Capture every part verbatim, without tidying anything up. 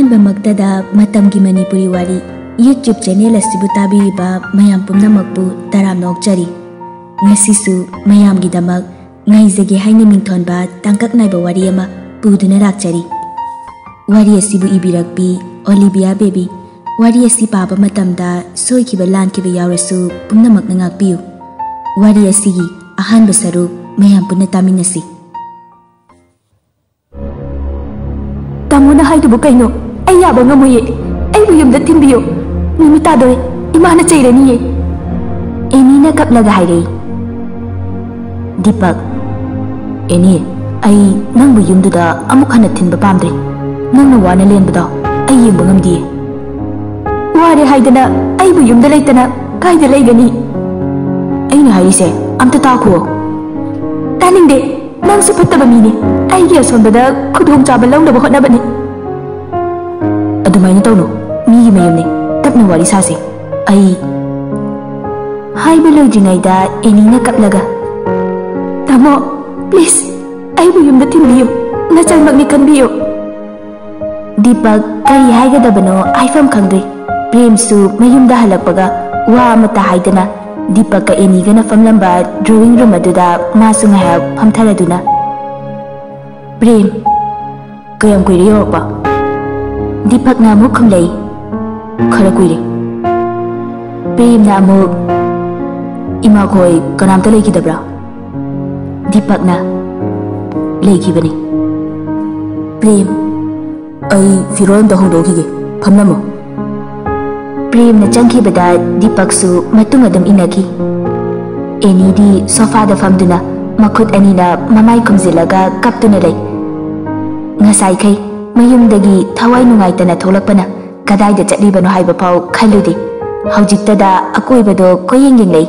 ꯑꯍꯥꯟꯕꯃꯛꯇꯗ ꯃꯇꯝꯒꯤ ꯃꯅꯤꯄꯨꯔꯤ ꯋꯥꯔꯤ YouTube channel ꯑꯁꯤꯕꯨ ꯇꯥꯕꯤꯔꯤꯕ ꯃꯌꯥꯝ ꯄꯨꯝꯅꯃꯛꯄꯨ ꯇꯔꯥꯝꯅ ꯑꯣꯛꯆꯔꯤ꯫ ꯉꯁꯤꯁꯨ ꯃꯌꯥꯝꯒꯤꯗꯃꯛ ꯉꯥꯏꯖꯒꯦ ꯍꯥꯏꯅ ꯃꯤꯡꯊꯣꯟꯕ ꯇꯥꯡꯀꯛ ꯅꯥꯏꯕ ꯋꯥꯔꯤ ꯑꯃ ꯄꯨꯗꯨꯅ ꯂꯥꯛꯆꯔꯤ꯫ ꯋꯥꯔꯤ ꯑꯁꯤꯕꯨ ꯏꯕꯤꯔꯛꯄꯤ ꯑꯣꯂꯤꯕꯤꯌꯥ ꯕꯦꯕꯤ꯫ ꯋꯥꯔꯤ ꯑꯁꯤ ꯄꯥꯕ ꯃꯇꯝꯗ ꯁꯣꯏꯈꯤꯕ ꯂꯥꯟꯈꯤꯕ ꯌꯥꯎꯔꯁꯨ ꯄꯨꯝꯅꯃꯛꯅ ꯉꯥꯛꯄꯤꯌꯨ꯫ ꯋꯥꯔꯤ ꯑꯁꯤꯒꯤ ꯑꯍꯥꯟꯕ ꯁꯔꯨꯛ ꯃꯌꯥꯝ ꯄꯨꯟꯅ ꯇꯥꯃꯤꯟꯅꯁꯤ꯫ ꯇꯥꯃꯣꯅ ꯍꯥꯏꯗꯨꯕꯨ ꯀꯩꯅꯣ? ꯑꯩ ꯌꯥꯕ ꯉꯝꯃꯣꯏꯌꯦ꯫ ꯑꯩꯕꯨ ꯌꯨꯝꯗ ꯊꯤꯟꯕꯤꯌꯨ꯫ ꯅꯨꯃꯤꯠ ꯇꯥꯗꯣꯔꯦ꯫ ꯏꯃꯥꯅ ꯆꯩꯔꯅꯤꯌꯦ꯫ ꯑꯦꯅꯤꯅ ꯀꯞꯂꯒ ꯍꯥꯏꯔꯛꯏ꯫ ꯗꯤꯄꯛ, "ꯑꯦꯅꯤ, ꯑꯩ ꯅꯪꯕꯨ ꯌꯨꯝꯗꯨꯗ ꯑꯃꯨꯛ ꯍꯟꯅ ꯊꯤꯟꯕ ꯄꯥꯝꯗ꯭ꯔꯦ꯫ ꯅꯪꯅ ꯋꯥꯅ ꯂꯦꯟꯕꯗꯣ ꯑꯩ ꯌꯦꯡꯕ ꯉꯝꯗꯤꯌꯦ꯫" "ꯋꯥꯔꯦ ꯍꯥꯏꯗꯅ ꯑꯩꯕꯨ ꯌꯨꯝꯗ ꯂꯩꯇꯅ ꯀꯥꯏꯗ ꯂꯩꯒꯅꯤ?" "ꯑꯩꯅ ꯍꯥꯏꯔꯤꯁꯦ ꯑꯝꯇ ꯇꯥꯈꯨꯑꯣ꯫" "ꯇꯥꯅꯤꯡꯗꯦ꯫ ꯅꯪꯁꯨ ꯐꯠꯇꯕ ꯃꯤꯅꯤ꯫ ꯑꯩꯒꯤ ꯑꯁꯣꯟꯕꯗ ꯈꯨꯗꯣꯡꯆꯥꯕ ꯂꯧꯅꯕ ꯍꯣꯠꯅꯕꯅꯤ꯫" "ꯑꯗꯨꯃꯥꯏꯅ ꯇꯧꯅꯨ꯫ ꯃꯤꯒꯤ ꯃꯌꯨꯝꯅꯤ꯫ ꯇꯞꯅ ꯋꯥꯔꯤ ꯁꯥꯁꯤ꯫ ꯑꯩ..." ꯍꯥꯏꯕ ꯂꯣꯏꯗ꯭ꯔꯤꯉꯩꯗ ꯑꯦꯅꯤꯅ ꯀꯞꯂꯒ, "ꯇꯥꯃꯣ, please, ꯑꯩꯕꯨ ꯌꯨꯝꯗ ꯊꯤꯟꯕꯤꯌꯨ꯫ ꯅꯆꯟꯃꯛꯅꯤ ꯈꯟꯕꯤꯌꯨ꯫" ꯗꯤꯄꯛ ꯀꯔꯤ ꯍꯥꯏꯒꯗꯕꯅꯣ ꯍꯥꯏꯐꯝ ꯈꯪꯗ꯭ꯔꯦ꯫ ꯄ꯭ꯔꯦꯝꯁꯨ ꯃꯌꯨꯝꯗ ꯍꯜꯂꯛꯄꯒ ꯋꯥ ꯑꯃꯠꯇ ꯍꯥꯏꯗꯅ ꯗꯤꯄꯛꯀ ꯑꯦꯅꯤꯒꯅ ꯐꯝꯂꯝꯕ drawing room ꯑꯗꯨꯗ ꯃꯥꯁꯨ ꯉꯥꯏꯍꯥꯛ ꯐꯝꯊꯔꯗꯨꯅ, "ꯄ꯭ꯔꯦꯝ, ꯀꯌꯥꯝ ꯀꯨꯏꯔꯦ ꯌꯧꯔꯛꯄ?" ꯗꯤꯄꯛꯅ ꯑꯃꯨꯛ ꯈꯨꯝꯂꯛꯏ, "ꯈꯔ ꯀꯨꯏꯔꯦ꯫" ꯄ꯭ꯔꯦꯝꯅ ꯑꯃꯨꯛ, "ꯏꯃꯥꯈꯣꯏ ꯀꯅꯥꯝꯇ ꯂꯩꯈꯤꯗꯕ꯭ꯔꯥ?" ꯗꯤꯄꯛꯅ, "ꯂꯩꯈꯤꯕꯅꯤ꯫" "ꯄ꯭ꯔꯦꯝ, ꯑꯩ ꯐꯤꯔꯣꯜ ꯑꯝꯇ ꯍꯣꯡꯗꯣꯛꯈꯤꯒꯦ, ꯐꯝꯂꯝꯃꯣ꯫" ꯄ꯭ꯔꯦꯝꯅ ꯆꯪꯈꯤꯕꯗ ꯗꯤꯄꯛꯁꯨ ꯃꯇꯨꯡ ꯑꯗꯨꯝ ꯏꯟꯅꯈꯤ꯫ ꯑꯦꯅꯤꯗꯤ ꯁꯣꯐꯥꯗ ꯐꯝꯗꯨꯅ ꯃꯈꯨꯠ ꯑꯅꯤꯅ ꯃꯃꯥꯏ ꯈꯨꯝꯖꯤꯜꯂꯒ ꯀꯞꯇꯨꯅ ꯂꯩ꯫ ꯉꯁꯥꯏꯈꯩ ꯃꯌꯨꯝꯗꯒꯤ ꯊꯋꯥꯏ ꯅꯨꯡꯉꯥꯏꯇꯅ ꯊꯣꯛꯂꯛꯄꯅ ꯀꯗꯥꯏꯗ ꯆꯠꯂꯤꯕꯅꯣ ꯍꯥꯏꯕ ꯐꯥꯎ ꯈꯜꯂꯨꯗꯦ꯫ ꯍꯧꯖꯤꯛꯇꯗ ꯑꯀꯣꯏꯕꯗꯣ ꯀꯣꯏꯌꯦꯡ ꯌꯦꯡꯂꯛꯏ꯫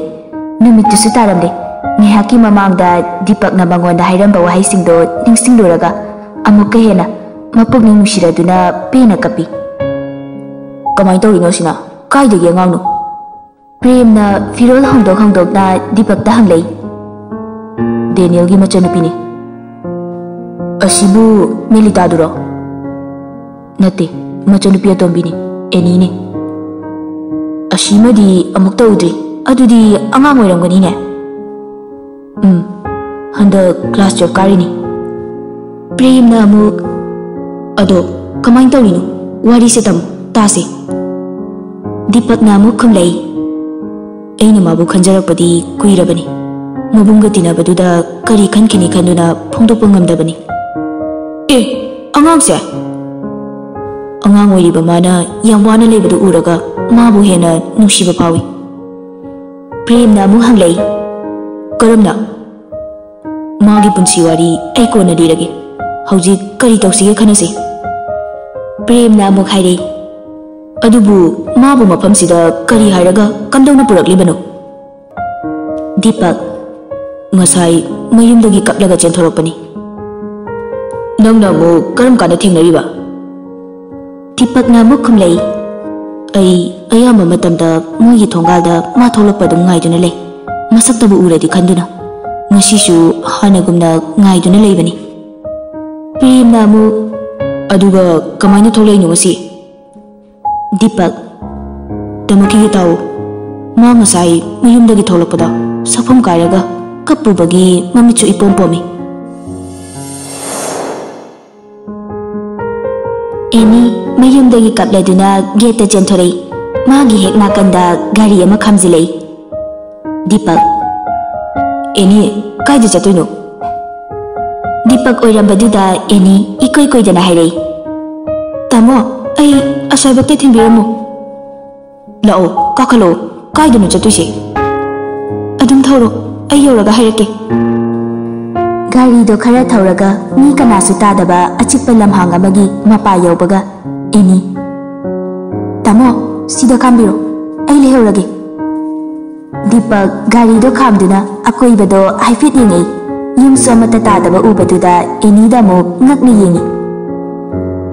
ꯅꯨꯃꯤꯠꯇꯨꯁꯨ ꯇꯥꯔꯝꯂꯦ꯫ ꯉꯥꯏꯍꯥꯛꯀꯤ ꯃꯃꯥꯡꯗ ꯗꯤꯄꯛꯅ ꯃꯉꯣꯟꯗ ꯍꯥꯏꯔꯝꯕ ꯋꯥꯍꯩꯁꯤꯡꯗꯣ ꯅꯤꯡꯁꯤꯡꯂꯨꯔꯒ ꯑꯃꯨꯛꯀ ꯍꯦꯟꯅ ꯃꯄꯨꯛꯅꯤꯡ ꯅꯨꯡꯁꯤꯔꯗꯨꯅ ꯄꯦꯟꯅ ꯀꯞꯄꯤ꯫ "ꯀꯃꯥꯏꯅ ꯇꯧꯔꯤꯅꯣ ꯁꯤꯅ? ꯀꯥꯏꯗꯒꯤ ꯑꯉꯥꯡꯅꯣ?" ꯄ꯭ꯔꯦꯝꯅ ꯐꯤꯔꯣꯜ ꯍꯣꯡꯗꯣꯛ ꯍꯣꯡꯗꯣꯛꯅ ꯗꯤꯄꯛꯇ ꯍꯪꯂꯛꯏ꯫ "ꯗꯦꯅꯤꯌꯦꯜꯒꯤ ꯃꯆꯟꯅꯨꯄꯤꯅꯤ꯫" "ꯑꯁꯤꯕꯨ ꯃꯦꯂꯤꯇꯥꯗꯨꯔꯣ?" "ꯅꯠꯇꯦ, ꯃꯆꯟꯅꯨꯄꯤ ꯑꯇꯣꯝꯕꯤꯅꯤ, ꯑꯦꯅꯤꯅꯤ꯫ ꯑꯁꯤꯃꯗꯤ ꯑꯃꯨꯛꯇ ꯎꯗ꯭ꯔꯤ꯫ ꯑꯗꯨꯗꯤ ꯑꯉꯥꯡ ꯑꯣꯏꯔꯝꯒꯅꯤꯅꯦ꯫ ꯎꯝ, ꯍꯟꯗꯛ class twelve ꯀꯥꯔꯤꯅꯤ꯫ ꯄ꯭ꯔꯦꯝꯅ ꯑꯃꯨꯛ, "ꯑꯗꯣ ꯀꯃꯥꯏꯅ ꯇꯧꯔꯤꯅꯣ? ꯋꯥꯔꯤꯁꯦ ꯇꯝꯃꯨ, ꯇꯥꯁꯦ꯫" ꯗꯤꯄꯛꯅ ꯑꯃꯨꯛ ꯈꯨꯝꯂꯛꯏ, "ꯑꯩꯅ ꯃꯥꯕꯨ ꯈꯟꯖꯔꯛꯄꯗꯤ ꯀꯨꯏꯔꯕꯅꯤ꯫ ꯃꯕꯨꯡꯒ ꯇꯤꯟꯅꯕꯗꯨꯗ ꯀꯔꯤ ꯈꯟꯈꯤꯅꯤ ꯈꯟꯗꯨꯅ ꯐꯣꯡꯗꯣꯛꯄ ꯉꯝꯗꯕꯅꯤ꯫" "ꯑꯦ, ꯑꯉꯥꯡꯁꯦ?" "ꯑꯉꯥꯡ ꯑꯣꯏꯔꯤꯕ ꯃꯥꯅ ꯌꯥꯝ ꯋꯥꯅ ꯂꯩꯕꯗꯨ ꯎꯔꯒ ꯃꯥꯕꯨ ꯍꯦꯟꯅ ꯅꯨꯡꯁꯤꯕ ꯐꯥꯎꯏ꯫" ꯄ꯭ꯔꯦꯝꯅ ꯑꯃꯨꯛ ꯍꯪꯂꯛꯏ, "ꯀꯔꯝꯅ?" "ꯃꯥꯒꯤ ꯄꯨꯟꯁꯤ ꯋꯥꯔꯤ ꯑꯩ ꯀꯣꯟꯅ ꯂꯤꯔꯒꯦ꯫ ꯍꯧꯖꯤꯛ ꯀꯔꯤ ꯇꯧꯁꯤꯒꯦ ꯈꯟꯅꯁꯤ꯫" ꯄ꯭ꯔꯦꯝꯅ ꯑꯃꯨꯛ ꯍꯥꯏꯔꯛꯏ, "ꯑꯗꯨꯕꯨ ꯃꯥꯕꯨ ꯃꯐꯝꯁꯤꯗ ꯀꯔꯤ ꯍꯥꯏꯔꯒ ꯀꯝꯗꯧꯅ ꯄꯨꯔꯛꯂꯤꯕꯅꯣ?" ꯗꯤꯄꯛ, "ꯉꯁꯥꯏ ꯃꯌꯨꯝꯗꯒꯤ ꯀꯞꯂꯒ ꯆꯦꯟꯊꯣꯔꯛꯄꯅꯤ꯫" "ꯅꯪꯅ ꯑꯃꯨꯛ ꯀꯔꯝ ꯀꯥꯟꯗ ꯊꯦꯡꯅꯔꯤꯕ?" ꯗꯤꯄꯛꯅ ꯑꯃꯨꯛ ꯈꯨꯝꯂꯛꯏ, "ꯑꯩ ꯑꯌꯥꯝꯕ ꯃꯇꯝꯗ ꯃꯣꯏꯒꯤ ꯊꯣꯡꯒꯥꯜꯗ ꯃꯥ ꯊꯣꯛꯂꯛꯄ ꯑꯗꯨꯝ ꯉꯥꯏꯗꯨꯅ ꯂꯩ, ꯃꯁꯛꯇꯕꯨ ꯎꯔꯗꯤ ꯈꯟꯗꯨꯅ꯫ ꯉꯁꯤꯁꯨ ꯍꯥꯟꯅꯒꯨꯝꯅ ꯉꯥꯏꯗꯨꯅ ꯂꯩꯕꯅꯤ꯫" ꯄ꯭ꯔꯦꯝꯅ ꯑꯃꯨꯛ, "ꯑꯗꯨꯒ ꯀꯃꯥꯏꯅ ꯊꯣꯛꯂꯛꯏꯅꯣ ꯉꯁꯤ?" ꯗꯤꯄꯛ, "ꯇꯥꯃꯣ ꯈꯤꯒꯦ ꯇꯥꯎ꯫ ꯃꯥ ꯉꯁꯥꯏ ꯃꯌꯨꯝꯗꯒꯤ ꯊꯣꯛꯂꯛꯄꯗ ꯁꯛꯐꯝ ꯀꯥꯏꯔꯒ ꯀꯞꯄꯨꯕꯒꯤ ꯃꯃꯤꯠꯁꯨ ꯏꯄꯣꯝ ꯄꯣꯝꯃꯤ꯫" ꯑꯦꯅꯤ ꯃꯌꯨꯝꯗꯒꯤ ꯀꯞꯂꯗꯨꯅ ꯒꯦꯠꯇ ꯆꯦꯟꯊꯣꯔꯛꯏ꯫ ꯃꯥꯒꯤ ꯍꯦꯛ ꯅꯥꯀꯟꯗ ꯒꯥꯔꯤ ꯑꯃ ꯈꯥꯝꯖꯤꯜꯂꯛꯏ꯫ ꯗꯤꯄꯛ, "ꯑꯦꯅꯤ, ꯀꯥꯏꯗ ꯆꯠꯇꯣꯏꯅꯣ?" ꯗꯤꯄꯛ ꯑꯣꯏꯔꯝꯕꯗꯨꯗ ꯑꯦꯅꯤ ꯏꯀꯣꯏ ꯀꯣꯏꯗꯅ ꯍꯥꯏꯔꯛꯏ, "ꯇꯥꯃꯣ, ꯑꯩ ꯑꯁ꯭ꯋꯥꯏꯕꯛꯇ ꯊꯤꯟꯕꯤꯔꯝꯃꯨ꯫" "ꯂꯥꯛꯑꯣ, ꯀꯥꯈꯠꯂꯛꯑꯣ꯫ ꯀꯥꯏꯗꯅꯣ ꯆꯠꯇꯣꯏꯁꯦ?" "ꯑꯗꯨꯝ ꯊꯧꯔꯣ, ꯑꯩ ꯌꯧꯔꯒ ꯍꯥꯏꯔꯛꯀꯦ꯫" ꯒꯥꯔꯤꯗꯣ ꯈꯔ ꯊꯧꯔꯒ ꯃꯤ ꯀꯅꯥꯁꯨ ꯇꯥꯗꯕ ꯑꯆꯤꯛꯄ ꯂꯝꯍꯥꯡ ꯑꯃꯒꯤ ꯃꯄꯥ ꯌꯧꯕꯒ ꯑꯦꯅꯤ, "ꯇꯥꯃꯣ, ꯁꯤꯗ ꯈꯥꯝꯕꯤꯔꯣ, ꯑꯩ ꯂꯩꯍꯧꯔꯒꯦ꯫" ꯗꯤꯄꯛ ꯒꯥꯔꯤꯗꯣ ꯈꯥꯝꯗꯨꯅ ꯑꯀꯣꯏꯕꯗꯣ ꯍꯥꯏꯐꯦꯠ ꯌꯦꯡꯉꯛꯏ꯫ ꯌꯨꯝꯁꯨ ꯑꯃꯠꯇ ꯇꯥꯗꯕ ꯎꯕꯗꯨꯗ ꯑꯦꯅꯤꯗ ꯑꯃꯨꯛ ꯉꯛꯅ ꯌꯦꯡꯉꯤ꯫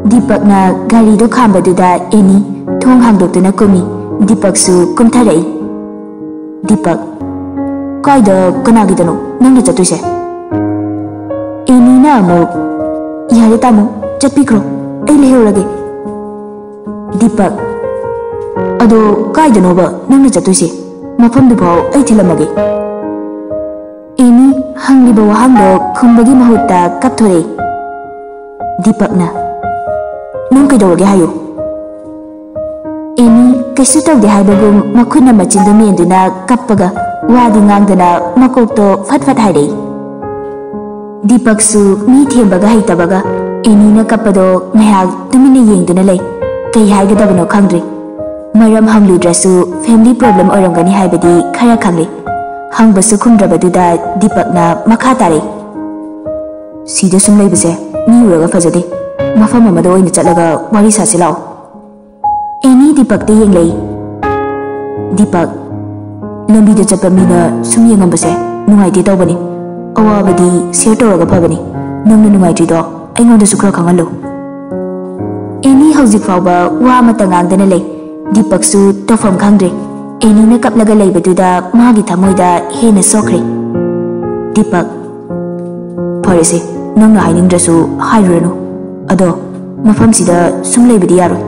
ꯗꯤꯄꯛꯅ ꯒꯥꯔꯤꯗꯣ ꯈꯥꯝꯕꯗꯨꯗ ꯑꯦꯅꯤ ꯊꯣꯡ ꯍꯥꯡꯗꯣꯛꯇꯨꯅ ꯀꯨꯝꯃꯤ꯫ ꯗꯤꯄꯛꯁꯨ ꯀꯨꯝꯊꯔꯛꯏ꯫ ꯗꯤꯄꯛ, "ꯀꯥꯏꯗ, ꯀꯅꯥꯒꯤꯗꯅꯣ ꯅꯪꯅ ꯆꯠꯇꯣꯏꯁꯦ?" ꯑꯦꯅꯤꯅ ꯑꯃꯨꯛ, "ꯌꯥꯔꯦ ꯇꯥꯃꯣ, ꯆꯠꯄꯤꯈ꯭ꯔꯣ, ꯑꯩ ꯂꯩꯍꯧꯔꯒꯦ꯫" ꯗꯤꯄꯛ, "ꯑꯗꯣ ꯀꯥꯏꯗꯅꯣꯕ ꯅꯪꯅ ꯆꯠꯇꯣꯏꯁꯦ? ꯃꯐꯝꯗꯨꯐꯥꯎ ꯑꯩ ꯊꯤꯜꯂꯝꯃꯒꯦ꯫" ꯑꯦꯅꯤ ꯍꯪꯂꯤꯕ ꯋꯥꯍꯪꯗꯣ ꯈꯨꯝꯕꯒꯤ ꯃꯍꯨꯠꯇ ꯀꯞꯊꯣꯔꯛꯏ꯫ ꯗꯤꯄꯛꯅ, "ꯅꯪ ꯀꯩꯗꯧꯔꯒꯦ ꯍꯥꯏꯌꯨ?" ꯑꯦꯅꯤ ꯀꯩꯁꯨ ꯇꯧꯗꯦ ꯍꯥꯏꯕꯒꯨꯝ ꯃꯈꯨꯠꯅ ꯃꯆꯤꯟꯗꯨ ꯃꯦꯟꯗꯨꯅ ꯀꯞꯄꯒ ꯋꯥꯗꯤ ꯉꯥꯡꯗꯅ ꯃꯀꯣꯛꯇꯣ ꯐꯠ ꯐꯠ ꯍꯥꯏꯔꯛꯏ꯫ ꯗꯤꯄꯛꯁꯨ ꯃꯤ ꯊꯦꯝꯕꯒ ꯍꯩꯇꯕꯒ ꯑꯦꯅꯤꯅ ꯀꯞꯄꯗꯣ ꯉꯥꯏꯍꯥꯛ ꯇꯨꯃꯤꯟꯅ ꯌꯦꯡꯗꯨꯅ ꯂꯩ꯫ ꯀꯩ ꯍꯥꯏꯒꯗꯕꯅꯣ ꯈꯪꯗ꯭ꯔꯦ꯫ ꯃꯔꯝ ꯍꯪꯂꯨꯗ꯭ꯔꯁꯨ family problem ꯑꯣꯏꯔꯝꯒꯅꯤ ꯍꯥꯏꯕꯗꯤ ꯈꯔ ꯈꯪꯂꯦ꯫ ꯍꯪꯕꯁꯨ ꯈꯨꯝꯗ꯭ꯔꯕꯗꯨꯗ ꯗꯤꯄꯛꯅ ꯃꯈꯥ ꯇꯥꯔꯛꯏ꯫ "ꯁꯤꯗ ꯁꯨꯝ ꯂꯩꯕꯁꯦ ꯃꯤ ꯎꯔꯒ ꯐꯖꯗꯦ꯫ ꯃꯐꯝ ꯑꯃꯗ ꯑꯣꯏꯅ ꯆꯠꯂꯒ ꯋꯥꯔꯤ ꯁꯥꯁꯤ ꯂꯥꯛꯑꯣ꯫" ꯑꯦꯅꯤ ꯗꯤꯄꯛꯇ ꯌꯦꯡꯂꯛꯏ꯫ ꯗꯤꯄꯛ, "ꯂꯝꯕꯤꯗ ꯆꯠꯄ ꯃꯤꯅ ꯁꯨꯝ ꯌꯦꯡꯉꯝꯕꯁꯦ ꯅꯨꯡꯉꯥꯏꯇꯦ ꯇꯧꯕꯅꯤ꯫ ꯑꯋꯥꯕꯗꯤ share ꯇꯧꯔꯒ ꯐꯕꯅꯤ꯫ ꯅꯪꯅ ꯅꯨꯡꯉꯥꯏꯇ꯭ꯔꯤꯗꯣ ꯑꯩꯉꯣꯟꯗꯁꯨ ꯈꯔ ꯈꯪꯍꯜꯂꯨ꯫" ꯑꯦꯅꯤ ꯍꯧꯖꯤꯛ ꯐꯥꯎꯕ ꯋꯥ ꯑꯃꯠꯇ ꯉꯥꯡꯗꯅ ꯂꯩ꯫ ꯗꯤꯄꯛꯁꯨ ꯇꯧꯐꯝ ꯈꯪꯗ꯭ꯔꯦ꯫ ꯑꯦꯅꯤꯅ ꯀꯞꯂꯒ ꯂꯩꯕꯗꯨꯗ ꯃꯥꯒꯤ ꯊꯃꯣꯏꯗ ꯍꯦꯟꯅ ꯁꯣꯛꯈ꯭ꯔꯦ꯫ ꯗꯤꯄꯛ, "ꯐꯔꯦꯁꯦ, ꯅꯪꯅ ꯍꯥꯏꯅꯤꯡꯗ꯭ꯔꯁꯨ ꯍꯥꯏꯔꯨꯔꯅꯨ꯫ ꯑꯗꯣ ꯃꯐꯝꯁꯤꯗ ꯁꯨꯝ ꯂꯩꯕꯗꯤ ꯌꯥꯔꯣꯏ꯫"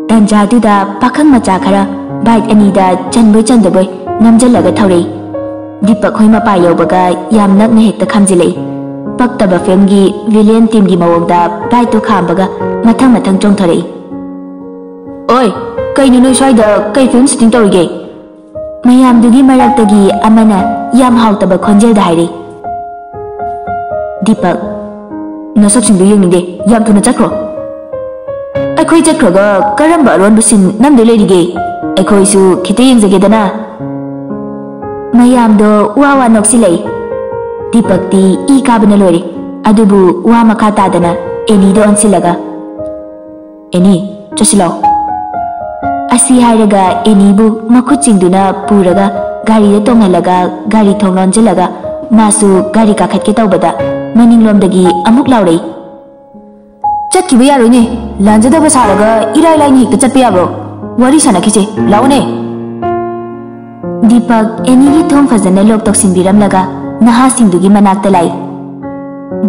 ꯇꯟꯖꯥꯗꯨꯗ ꯄꯥꯈꯪ ꯃꯆꯥ ꯈꯔ bike ꯑꯅꯤꯗ ꯆꯟꯕꯣꯏ ꯆꯟꯗꯕꯣꯏ ꯅꯝꯖꯜꯂꯒ ꯊꯧꯔꯛꯏ꯫ ꯗꯤꯄꯛ ꯍꯣꯏ ꯃꯄꯥ ꯌꯧꯕꯒ ꯌꯥꯝ ꯅꯛꯅ ꯍꯦꯛꯇ ꯈꯥꯝꯖꯤꯜꯂꯛꯏ꯫ ꯄꯛꯇꯕ filmꯒꯤ villain teamꯒꯤ ꯃꯑꯣꯡꯗ bikeꯇꯣ ꯈꯥꯝꯕꯒ ꯃꯊꯪ ꯃꯊꯪ ꯆꯣꯡꯊꯣꯔꯛꯏ꯫ "ꯑꯣꯏ, ꯀꯩꯅꯣ ꯅꯣꯏ ꯁ꯭ꯋꯥꯏꯗ ꯀꯩ film shooting ꯇꯧꯔꯤꯒꯦ?" ꯃꯌꯥꯝꯗꯨꯒꯤ ꯃꯔꯛꯇꯒꯤ ꯑꯃꯅ ꯌꯥꯝ ꯍꯥꯎꯇꯕ ꯈꯣꯟꯖꯦꯜꯗ ꯍꯥꯏꯔꯛꯏ꯫ ꯗꯤꯄꯛ, "ꯅꯁꯛꯁꯤꯡꯗꯨ ꯌꯦꯡꯅꯤꯡꯗꯦ, ꯌꯥꯝ ꯊꯨꯅ ꯆꯠꯈ꯭ꯔꯣ꯫" "ꯑꯩꯈꯣꯏ ꯆꯠꯈ꯭ꯔꯒ ꯀꯔꯝꯕ ꯑꯔꯣꯟꯕ scene ꯅꯝꯗꯣꯏ ꯂꯩꯔꯤꯒꯦ? ꯑꯩꯈꯣꯏꯁꯨ ꯈꯤꯇ ꯌꯦꯡꯖꯒꯦꯗꯅ꯫" ꯃꯌꯥꯝꯗꯣ ꯋꯥ ꯋꯥ ꯅꯣꯛꯁꯤꯜꯂꯛꯏ꯫ ꯗꯤꯄꯛꯇꯤ ꯏ ꯀꯥꯕꯅ ꯂꯣꯏꯔꯦ꯫ ꯑꯗꯨꯕꯨ ꯋꯥ ꯃꯈꯥ ꯇꯥꯗꯅ ꯑꯦꯅꯤꯗ ꯑꯣꯟꯁꯤꯜꯂꯒ, "ꯑꯦꯅꯤ, ꯆꯠꯁꯤ ꯂꯥꯎ꯫" ꯑꯁꯤ ꯍꯥꯏꯔꯒ ꯑꯦꯅꯤꯕꯨ ꯃꯈꯨꯠ ꯆꯤꯡꯗꯨꯅ ꯄꯨꯔꯒ ꯒꯥꯔꯤꯗ ꯇꯣꯡꯍꯜꯂꯒ ꯒꯥꯔꯤ ꯊꯣꯡ ꯂꯣꯟꯁꯤꯜꯂꯒ ꯃꯥꯁꯨ ꯒꯥꯔꯤ ꯀꯥꯈꯠꯀꯦ ꯇꯧꯕꯗ ꯃꯅꯤꯡꯂꯣꯝꯗꯒꯤ ꯑꯃꯨꯛ ꯂꯥꯎꯔꯛꯏ꯫ "ꯆꯠꯈꯤꯕ ꯌꯥꯔꯣꯏꯅꯦ꯫ ꯂꯥꯟꯖꯗꯕ ꯁꯥꯔꯒ ꯏꯔꯥꯏ ꯂꯥꯏꯅ ꯍꯦꯛꯇ ꯆꯠꯄ ꯌꯥꯕ꯭ꯔꯣ? ꯋꯥꯔꯤ ꯁꯥꯟꯅꯈꯤꯁꯦ, ꯂꯥꯛꯑꯣꯅꯦ꯫" ꯗꯤꯄꯛ ꯑꯦꯅꯤꯒꯤ ꯊꯣꯡ ꯐꯖꯅ lock ꯇꯧꯁꯤꯟꯕꯤꯔꯝꯂꯒ ꯅꯍꯥꯁꯤꯡꯗꯨꯒꯤ ꯃꯅꯥꯛꯇ ꯂꯥꯛꯏ꯫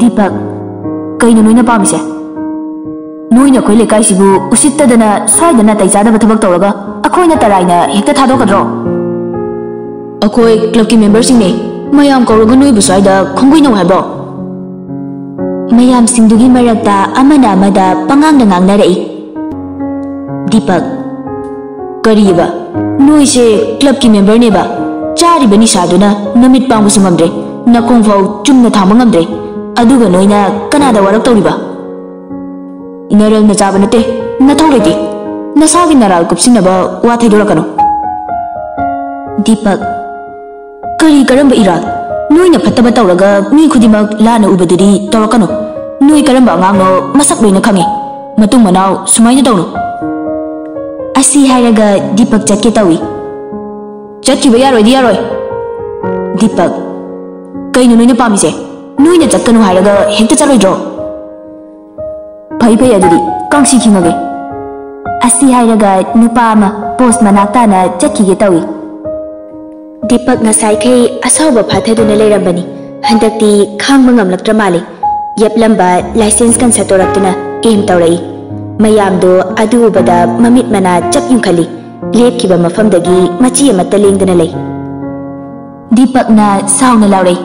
ꯗꯤꯄꯛ, "ꯀꯩꯅꯣ ꯅꯣꯏꯅ ꯄꯥꯝꯃꯤꯁꯦ?" ꯅꯣꯏꯅ ꯑꯩꯈꯣꯏ ꯂꯩꯀꯥꯏꯁꯤꯕꯨ ꯎꯁꯤꯠꯇꯗꯅ ꯁ꯭ꯋꯥꯏꯗ ꯅꯥꯇꯩ ꯆꯥꯗꯕ ꯊꯕꯛ ꯇꯧꯔꯒ ꯑꯩꯈꯣꯏꯅ ꯇꯔꯥꯏꯅ ꯍꯦꯛꯇ ꯊꯥꯗꯣꯛꯀꯗ꯭ꯔꯣ? ꯑꯩꯈꯣꯏ clubꯀꯤ memberꯁꯤꯡꯅꯦ꯫ ꯃꯌꯥꯝ ꯀꯧꯔꯒ ꯅꯣꯏꯕꯨ ꯁ꯭ꯋꯥꯏꯗ ꯈꯣꯡꯒꯨꯏꯅꯧ ꯍꯥꯏꯕ꯭ꯔꯣ? ꯃꯌꯥꯝꯁꯤꯡꯗꯨꯒꯤ ꯃꯔꯛꯇ ꯑꯃꯅ ꯑꯃꯗ ꯄꯉꯥꯡꯗ ꯉꯥꯡꯅꯔꯛꯏ꯫ ꯗꯤꯄꯛ, ꯀꯔꯤꯕ? ꯅꯣꯏꯁꯦ clubꯀꯤ memberꯅꯦꯕ? ꯆꯥꯔꯤꯕ ꯅꯤꯁꯥꯗꯨꯅ ꯅꯃꯤꯠ ꯄꯥꯡꯕꯁꯨ ꯉꯝꯗ꯭ꯔꯦ, ꯅꯈꯣꯡꯐꯥꯎ ꯆꯨꯝꯅ ꯊꯥꯡꯕ ꯉꯝꯗ꯭ꯔꯦ, ꯑꯗꯨꯒ ꯅꯣꯏꯅ ꯀꯅꯥꯗ ꯋꯥꯔꯛ ꯇꯧꯔꯤꯕ? ꯅꯔꯜꯅ ꯆꯥꯕ ꯅꯠꯇꯦ, ꯅꯊꯧ ꯂꯩꯇꯦ꯫ ꯅꯁꯥꯒꯤ ꯅꯔꯥꯜ ꯀꯨꯞꯁꯤꯟꯅꯕ ꯋꯥ ꯊꯩꯗꯣꯔꯛꯀꯅꯨ꯫ ꯗꯤꯄꯛ, ꯀꯔꯤ ꯀꯔꯝꯕ ꯏꯔꯥꯜ? ꯅꯣꯏꯅ ꯐꯠꯇꯕ ꯇꯧꯔꯒ ꯃꯤ ꯈꯨꯗꯤꯡꯃꯛ ꯂꯥꯟꯅ ꯎꯕꯗꯨꯗꯤ ꯇꯧꯔꯛꯀꯅꯨ꯫ ꯅꯣꯏ ꯀꯔꯝꯕ ꯑꯉꯥꯡꯅꯣ ꯃꯁꯛ ꯂꯣꯏꯅ ꯈꯪꯉꯤ꯫ ꯃꯇꯨꯡ ꯃꯅꯥꯎ ꯁꯨꯃꯥꯏꯅ ꯇꯧꯅꯨ꯫ ꯑꯁꯤ ꯍꯥꯏꯔꯒ ꯗꯤꯄꯛ ꯆꯠꯀꯦ ꯇꯧꯏ꯫ ꯆꯠꯈꯤꯕ ꯌꯥꯔꯣꯏꯗꯤ ꯌꯥꯔꯣꯏ꯫ ꯗꯤꯄꯛ, ꯀꯩꯅꯣ ꯅꯣꯏꯅ ꯄꯥꯝꯃꯤꯁꯦ? ꯅꯣꯏꯅ ꯆꯠꯀꯅꯨ ꯍꯥꯏꯔꯒ ꯍꯦꯛꯇ ꯆꯠꯂꯣꯏꯗ꯭ꯔꯣ? ꯐꯩ ꯐꯩ, ꯑꯗꯨꯗꯤ ꯀꯥꯡꯁꯤ ꯈꯤꯡꯉꯒꯦ꯫ ꯑꯁꯤ ꯍꯥꯏꯔꯒ ꯅꯨꯄꯥ ꯑꯃ ꯄꯣꯁ ꯃꯅꯥꯛ ꯇꯥꯅ ꯆꯠꯈꯤꯒꯦ ꯇꯧꯏ꯫ ꯗꯤꯄꯛ ꯉꯁꯥꯏꯈꯩ ꯑꯁꯥꯎꯕ ꯐꯥꯊꯗꯨꯅ ꯂꯩꯔꯝꯕꯅꯤ꯫ ꯍꯟꯗꯛꯇꯤ ꯈꯥꯡꯕ ꯉꯝꯂꯛꯇ꯭ꯔ ꯃꯥꯜꯂꯦ꯫ ꯌꯦꯞꯂꯝꯕ ꯂꯥꯏꯁꯦꯟꯁ ꯒꯟ ꯁꯠꯇꯣꯔꯛꯇꯨꯅ ꯑꯦꯝ ꯇꯧꯔꯛꯏ꯫ ꯃꯌꯥꯝꯗꯣ ꯑꯗꯨ ꯎꯕꯗ ꯃꯃꯤꯠ ꯃꯅꯥ ꯆꯞ ꯌꯨꯡꯈꯠꯂꯤ꯫ ꯂꯦꯞꯈꯤꯕ ꯃꯐꯝꯗꯒꯤ ꯃꯆꯤ ꯑꯃꯠꯇ ꯂꯦꯡꯗꯅ ꯂꯩ꯫ ꯗꯤꯄꯛꯅ ꯁꯥꯎꯅ ꯂꯥꯎꯔꯛꯏ,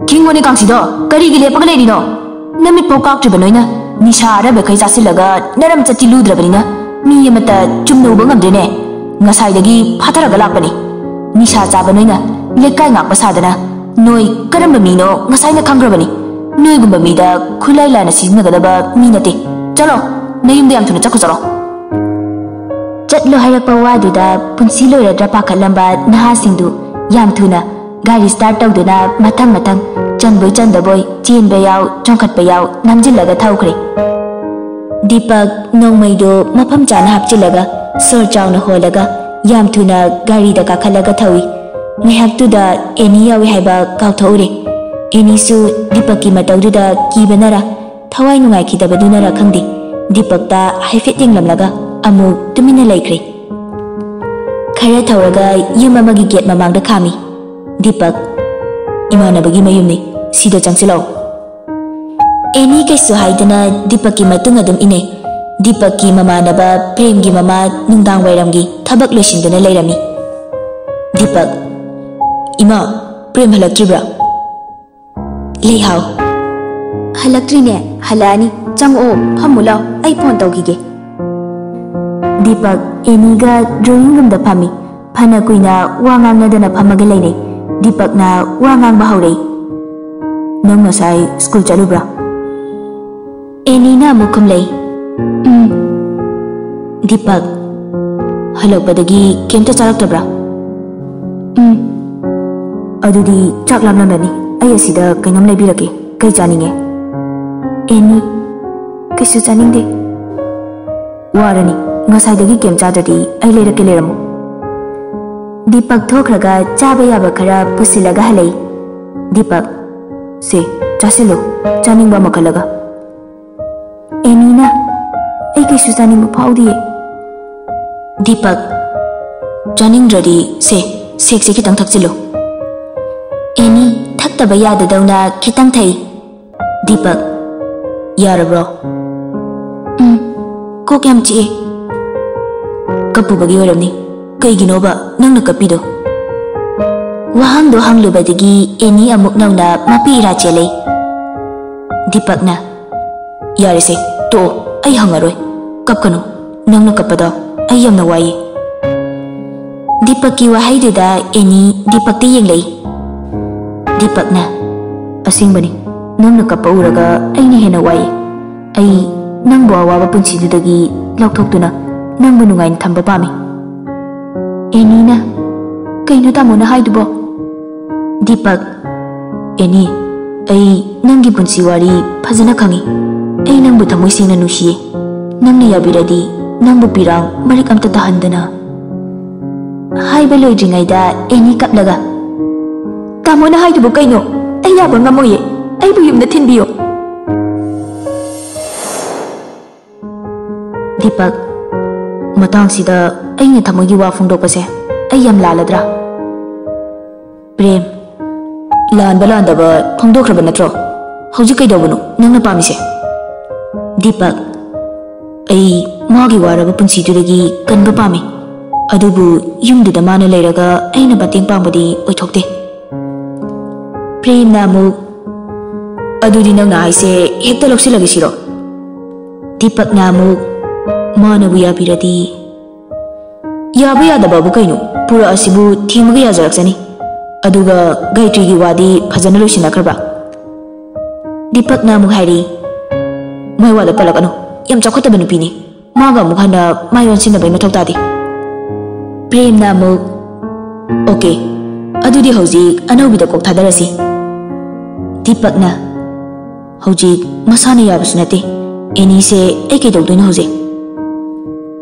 "ꯈꯤꯡꯉꯣꯅꯦ ꯀꯥꯡꯁꯤꯗꯣ, ꯀꯔꯤꯒꯤ ꯂꯦꯞꯄꯒ ꯂꯩꯔꯤꯅꯣ? ꯅꯃꯤꯠꯐꯥꯎ ꯀꯥꯛꯇ꯭ꯔꯤꯕ ꯅꯣꯏꯅ ꯅꯤꯁꯥ ꯑꯔꯕꯈꯩ ꯆꯥꯁꯤꯜꯂꯒ ꯅꯔꯝ ꯆꯠꯇꯤ ꯂꯨꯗ꯭ꯔꯕꯅꯤꯅ ꯃꯤ ꯑꯃꯠꯇ ꯆꯨꯝꯅ ꯎꯕ ꯉꯝꯗ꯭ꯔꯦꯅꯦ꯫ ꯉꯁꯥꯏꯗꯒꯤ ꯐꯥꯊꯔꯒ ꯂꯥꯛꯄꯅꯤ꯫ ꯅꯤꯁꯥ ꯆꯥꯕ ꯅꯣꯏꯅ ꯂꯩꯀꯥꯏ ꯉꯥꯛꯄ ꯁꯥꯗꯅ ꯅꯣꯏ ꯀꯔꯝꯕ ꯃꯤꯅꯣ ꯉꯁꯥꯏꯅ ꯈꯪꯈ꯭ꯔꯕꯅꯤ꯫ ꯅꯣꯏꯒꯨꯝꯕ ꯃꯤꯗ ꯈꯨꯠꯂꯥꯏ ꯂꯥꯟꯅ ꯁꯤꯖꯤꯟꯅꯒꯗꯕ ꯃꯤ ꯅꯠꯇꯦ꯫ ꯆꯠꯂꯣ, ꯅꯌꯨꯝꯗ ꯌꯥꯝ ꯊꯨꯅ ꯆꯠꯈꯣ ꯆꯠꯂꯣ꯫" ꯆꯠꯂꯣ ꯍꯥꯏꯔꯛꯄ ꯋꯥꯗꯨꯗ ꯄꯨꯟꯁꯤ ꯂꯣꯏꯔꯗ꯭ꯔꯥ ꯄꯥꯈꯠꯂꯝꯕ ꯅꯍꯥꯁꯤꯡꯗꯨ ꯌꯥꯝ ꯊꯨꯅ ꯒꯥꯔꯤ start ꯇꯧꯗꯨꯅ ꯃꯊꯪ ꯃꯊꯪ ꯆꯟꯕꯣꯏ ꯆꯟꯗꯕꯣꯏ ꯆꯦꯟꯕ ꯌꯥꯎ, ꯆꯣꯡꯈꯠꯄ ꯌꯥꯎ ꯅꯝꯖꯤꯜꯂꯒ ꯊꯧꯈ꯭ꯔꯦ꯫ ꯗꯤꯄꯛ ꯅꯣꯡꯃꯩꯗꯨ ꯃꯐꯝ ꯆꯥꯅ ꯍꯥꯞꯆꯤꯜꯂꯒ ꯁꯣꯔ ꯆꯥꯎꯅ ꯍꯣꯜꯂꯒ ꯌꯥꯝ ꯊꯨꯅ ꯒꯥꯔꯤꯗ ꯀꯥꯈꯠꯂꯒ ꯊꯧꯏ꯫ ꯉꯥꯏꯍꯥꯛꯇꯨꯗ ꯑꯦꯅꯤ ꯌꯥꯎꯏ ꯍꯥꯏꯕ ꯀꯥꯎꯊꯣꯛꯎꯔꯦ꯫ ꯑꯦꯅꯤꯁꯨ ꯗꯤꯄꯛꯀꯤ ꯃꯇꯧꯗꯨꯗ ꯀꯤꯕꯅꯔ ꯊꯋꯥꯏ ꯅꯨꯡꯉꯥꯏꯈꯤꯗꯕꯗꯨꯅꯔ ꯈꯪꯗꯦ, ꯗꯤꯄꯛꯇ ꯍꯥꯏꯐꯦꯠ ꯌꯦꯡꯂꯝꯂꯒ ꯑꯃꯨꯛ ꯇꯨꯃꯤꯟꯅ ꯂꯩꯈ꯭ꯔꯦ꯫ ꯈꯔ ꯊꯧꯔꯒ ꯌꯨꯝ ꯑꯃꯒꯤ gate ꯃꯃꯥꯡꯗ ꯈꯥꯝꯃꯤ꯫ ꯗꯤꯄꯛ, "ꯏꯃꯥꯟꯅꯕꯒꯤ ꯃꯌꯨꯝꯅꯤ, ꯁꯤꯗ ꯆꯪꯁꯤꯜꯂꯛꯑꯣ꯫" ꯑꯦꯅꯤ ꯀꯩꯁꯨ ꯍꯥꯏꯗꯅ ꯗꯤꯄꯛꯀꯤ ꯃꯇꯨꯡ ꯑꯗꯨꯝ ꯏꯟꯅꯩ꯫ ꯗꯤꯄꯛꯀꯤ ꯃꯃꯥꯟꯅꯕ ꯄ꯭ꯔꯦꯝꯒꯤ ꯃꯃꯥ ꯅꯨꯡꯗꯥꯡ ꯋꯥꯏꯔꯝꯒꯤ ꯊꯕꯛ ꯂꯣꯏꯁꯤꯟꯗꯨꯅ ꯂꯩꯔꯝꯃꯤ꯫ ꯗꯤꯄꯛ, "ꯏꯃꯥ, ꯄ꯭ꯔꯦꯝ ꯍꯜꯂꯛꯇ꯭ꯔꯤꯕ꯭ꯔꯥ?" "ꯂꯩꯍꯥꯎ, ꯍꯜꯂꯛꯇ꯭ꯔꯤꯅꯦ꯫ ꯍꯜꯂꯛꯑꯅꯤ꯫ ꯆꯪꯉꯛꯑꯣ, ꯐꯝꯃꯨ ꯂꯥꯎ, ꯑꯩ ꯐꯣꯟ ꯇꯧꯈꯤꯒꯦ꯫" ꯗꯤꯄꯛ ꯑꯦꯅꯤꯒ ꯗ꯭ꯔꯣꯌꯤꯡ ꯔꯨꯝꯗ ꯐꯝꯃꯤ꯫ ꯐꯅ ꯀꯨꯏꯅ ꯋꯥ ꯉꯥꯡꯅꯗꯅ ꯐꯝꯃꯒ ꯂꯩꯔꯦ꯫ ꯗꯤꯄꯛꯅ ꯋꯥ ꯉꯥꯡꯕ ꯍꯧꯔꯛꯏ꯫ "ꯅꯪ ꯉꯁꯥꯏ ꯁ꯭ꯀꯨꯜ ꯆꯠꯂꯨꯕ꯭ꯔꯥ?" ꯑꯦꯅꯤꯅ ꯑꯃꯨꯛ ꯈꯨꯝꯂꯛꯏ, "ꯎꯝ꯫" ꯗꯤꯄꯛ, "ꯍꯜꯂꯛꯄꯗꯒꯤ ꯀꯩꯝꯇ ꯆꯥꯔꯛꯇꯕ꯭ꯔꯥ?" "ꯎꯝ꯫" "ꯑꯗꯨꯗꯤ ꯆꯥꯛ ꯂꯥꯝꯂꯝꯂꯅꯤ꯫ ꯑꯩ ꯑꯁꯤꯗ ꯀꯩꯅꯣꯝ ꯂꯩꯕꯤꯔꯛꯀꯦ꯫ ꯀꯩ ꯆꯥꯅꯤꯡꯉꯦ?" ꯑꯦꯅꯤ, "ꯀꯩꯁꯨ ꯆꯥꯅꯤꯡꯗꯦ꯫" "ꯋꯥꯔꯅꯤ, ꯉꯁꯥꯏꯗꯒꯤ ꯀꯩꯝ ꯆꯥꯗ꯭ꯔꯗꯤ ꯑꯩ ꯂꯩꯔꯛꯀꯦ, ꯂꯩꯔꯝꯃꯨ꯫" ꯗꯤꯄꯛ ꯊꯣꯛꯈ꯭ꯔꯒ ꯆꯥꯕ ꯌꯥꯕ ꯈꯔ ꯄꯨꯁꯤꯜꯂꯒ ꯍꯜꯂꯛꯏ꯫ ꯗꯤꯄꯛ, "ꯁꯦ, ꯆꯥꯁꯤꯜꯂꯨ, ꯆꯥꯅꯤꯡꯕ ꯑꯃ ꯈꯜꯂꯒ꯫" ꯑꯦꯅꯤꯅ, "ꯑꯩ ꯀꯩꯁꯨ ꯆꯥꯅꯤꯡꯕ ꯐꯥꯎꯗꯤꯌꯦ꯫" ꯗꯤꯄꯛ, "ꯆꯥꯅꯤꯡꯗ꯭ꯔꯗꯤ ꯁꯦ, ꯁꯦꯛꯁꯦ ꯈꯤꯇꯪ ꯊꯛꯆꯤꯜꯂꯨ꯫" ꯑꯦꯅꯤ ꯊꯛꯇꯕ ꯌꯥꯗꯗꯧꯅ ꯈꯤꯇꯪ ꯊꯛꯏ꯫ ꯗꯤꯄꯛ, "ꯌꯥꯔꯕ꯭ꯔꯣ?" "ꯎꯝ, ꯀꯣꯛ ꯌꯥꯝ ꯆꯤꯛꯑꯦ꯫" "ꯀꯞꯄꯨꯕꯒꯤ ꯑꯣꯏꯔꯝꯅꯤ꯫ ꯀꯩꯒꯤꯅꯣꯕ ꯅꯪꯅ ꯀꯞꯄꯤꯗꯣ?" ꯋꯥꯍꯪꯗꯣ ꯍꯪꯂꯨꯕꯗꯒꯤ ꯑꯦꯅꯤ ꯑꯃꯨꯛ ꯅꯧꯅ ꯃꯄꯤ ꯏꯔꯥ ꯆꯦꯜꯂꯦ꯫ ꯗꯤꯄꯛꯅ, "ꯌꯥꯔꯦꯁꯦ, ꯇꯣꯛꯑꯣ, ꯑꯩ ꯍꯪꯉꯔꯣꯏ꯫ ꯀꯞꯀꯅꯨ, ꯅꯪꯅ ꯀꯞꯄꯗꯣ ꯑꯩ ꯌꯥꯝꯅ ꯋꯥꯏꯌꯦ꯫" ꯗꯤꯄꯛꯀꯤ ꯋꯥꯍꯩꯗꯨꯗ ꯑꯦꯅꯤ ꯗꯤꯄꯛꯇ ꯌꯦꯡꯂꯛꯏ꯫ ꯗꯤꯄꯛꯅ, "ꯑꯁꯦꯡꯕꯅꯤ, ꯅꯪꯅ ꯀꯞꯄ ꯎꯔꯒ ꯑꯩꯅ ꯍꯦꯟꯅ ꯋꯥꯏꯌꯦ꯫ ꯑꯩ ꯅꯪꯕꯨ ꯑꯋꯥꯕ ꯄꯨꯟꯁꯤꯗꯨꯗꯒꯤ ꯂꯧꯊꯣꯛꯇꯨꯅ ꯅꯪꯕꯨ ꯅꯨꯡꯉꯥꯏꯅ ꯊꯝꯕ ꯄꯥꯝꯃꯤ꯫" ꯑꯦꯅꯤꯅ, "ꯀꯩꯅꯣ ꯇꯥꯃꯣꯅ ꯍꯥꯏꯗꯨꯕꯣ?" ꯗꯤꯄꯛ, "ꯑꯦꯅꯤ, ꯑꯩ ꯅꯪꯒꯤ ꯄꯨꯟꯁꯤ ꯋꯥꯔꯤ ꯐꯖꯅ ꯈꯪꯉꯤ꯫ ꯑꯩ ꯅꯪꯕꯨ ꯊꯃꯣꯏ ꯁꯦꯡꯅ ꯅꯨꯡꯁꯤꯌꯦ꯫ ꯅꯪꯅ ꯌꯥꯕꯤꯔꯗꯤ ꯅꯪꯕꯨ ꯄꯤꯔꯥꯡ ꯃꯔꯤꯛ ꯑꯝꯇ ꯇꯥꯍꯟꯗꯅ꯫" ꯍꯥꯏꯕ ꯂꯣꯏꯗ꯭ꯔꯤꯉꯩꯗ ꯑꯦꯅꯤ ꯀꯞꯂꯒ, "ꯇꯥꯃꯣꯅ ꯍꯥꯏꯗꯨꯕꯨ ꯀꯩꯅꯣ? ꯑꯩ ꯌꯥꯕ ꯉꯝꯃꯣꯏꯌꯦ꯫ ꯑꯩꯕꯨ ꯌꯨꯝꯗ ꯊꯤꯟꯕꯤꯌꯣ꯫" ꯗꯤꯄꯛ, "ꯃꯇꯥꯡꯁꯤꯗ ꯑꯩꯅ ꯊꯃꯣꯏꯒꯤ ꯋꯥ ꯐꯣꯡꯗꯣꯛꯄꯁꯦ ꯑꯩ ꯌꯥꯝ ꯂꯥꯜꯂꯗ꯭ꯔꯥ?" ꯄ꯭ꯔꯦꯝ, "ꯂꯥꯟꯕ ꯂꯥꯟꯗꯕ ꯐꯣꯡꯗꯣꯛꯈ꯭ꯔꯕ ꯅꯠꯇ꯭ꯔꯣ? ꯍꯧꯖꯤꯛ ꯀꯩꯗꯧꯕꯅꯣ ꯅꯪꯅ ꯄꯥꯝꯃꯤꯁꯦ? ꯗꯤꯄꯛ, ꯑꯩ ꯃꯥꯒꯤ ꯋꯥꯔꯕ ꯄꯨꯟꯁꯤꯗꯨꯗꯒꯤ ꯀꯟꯕ ꯄꯥꯝꯃꯤ꯫ ꯑꯗꯨꯕꯨ ꯌꯨꯝꯗꯨꯗ ꯃꯥꯅ ꯂꯩꯔꯒ ꯑꯩꯅ ꯃꯇꯦꯡ ꯄꯥꯡꯕꯗꯤ ꯑꯣꯏꯊꯣꯛꯇꯦ꯫ ꯄ꯭ꯔꯦꯝꯅ ꯑꯃꯨꯛ, ꯑꯗꯨꯗꯤ ꯅꯪꯅ ꯍꯥꯏꯁꯦ ꯍꯦꯛꯇ ꯂꯧꯁꯤꯜꯂꯒꯦ ꯁꯤꯔꯣ? ꯗꯤꯄꯛꯅ ꯑꯃꯨꯛ, ꯃꯥꯅꯕꯨ ꯌꯥꯕꯤꯔꯗꯤ꯫ ꯌꯥꯕ ꯌꯥꯗꯕꯕꯨ ꯀꯩꯅꯣ? ꯄꯨꯔꯛꯑꯁꯤꯕꯨ ꯊꯦꯝꯃꯒ ꯌꯥꯖꯔꯛꯆꯅꯤ꯫ ꯑꯗꯨꯒ ꯒꯥꯌꯇ꯭ꯔꯤꯒꯤ ꯋꯥꯗꯤ ꯐꯖꯅ ꯂꯣꯏꯁꯤꯟꯅꯈ꯭ꯔꯕ? ꯗꯤꯄꯛꯅ ꯑꯃꯨꯛ ꯍꯥꯏꯔꯤ, ꯃꯥꯏ ꯋꯥꯗ ꯄꯜꯂꯛꯀꯅꯨ꯫ ꯌꯥꯝ ꯆꯥꯎꯈꯠꯇꯕ ꯅꯨꯄꯤꯅꯤ꯫ ꯃꯥꯒ ꯑꯃꯨꯛ ꯍꯟꯅ ꯃꯥꯏ ꯑꯣꯟꯁꯤꯟꯅꯕꯒꯤ ꯃꯊꯧ ꯇꯥꯗꯦ꯫ ꯄ꯭ꯔꯦꯝꯅ ꯑꯃꯨꯛ, ꯑꯣꯀꯦ, ꯑꯗꯨꯗꯤ ꯍꯧꯖꯤꯛ ꯑꯅꯧꯕꯤꯗ ꯀꯣꯛ ꯊꯥꯗꯔꯁꯤ꯫ ꯗꯤꯄꯛꯅ, ꯍꯧꯖꯤꯛ ꯃꯁꯥꯅ ꯌꯥꯕꯁꯨ ꯅꯠꯇꯦ꯫ ꯑꯦꯅꯤꯁꯦ ꯑꯩ ꯀꯩꯗꯧꯗꯣꯏꯅꯣ ꯍꯧꯖꯤꯛ?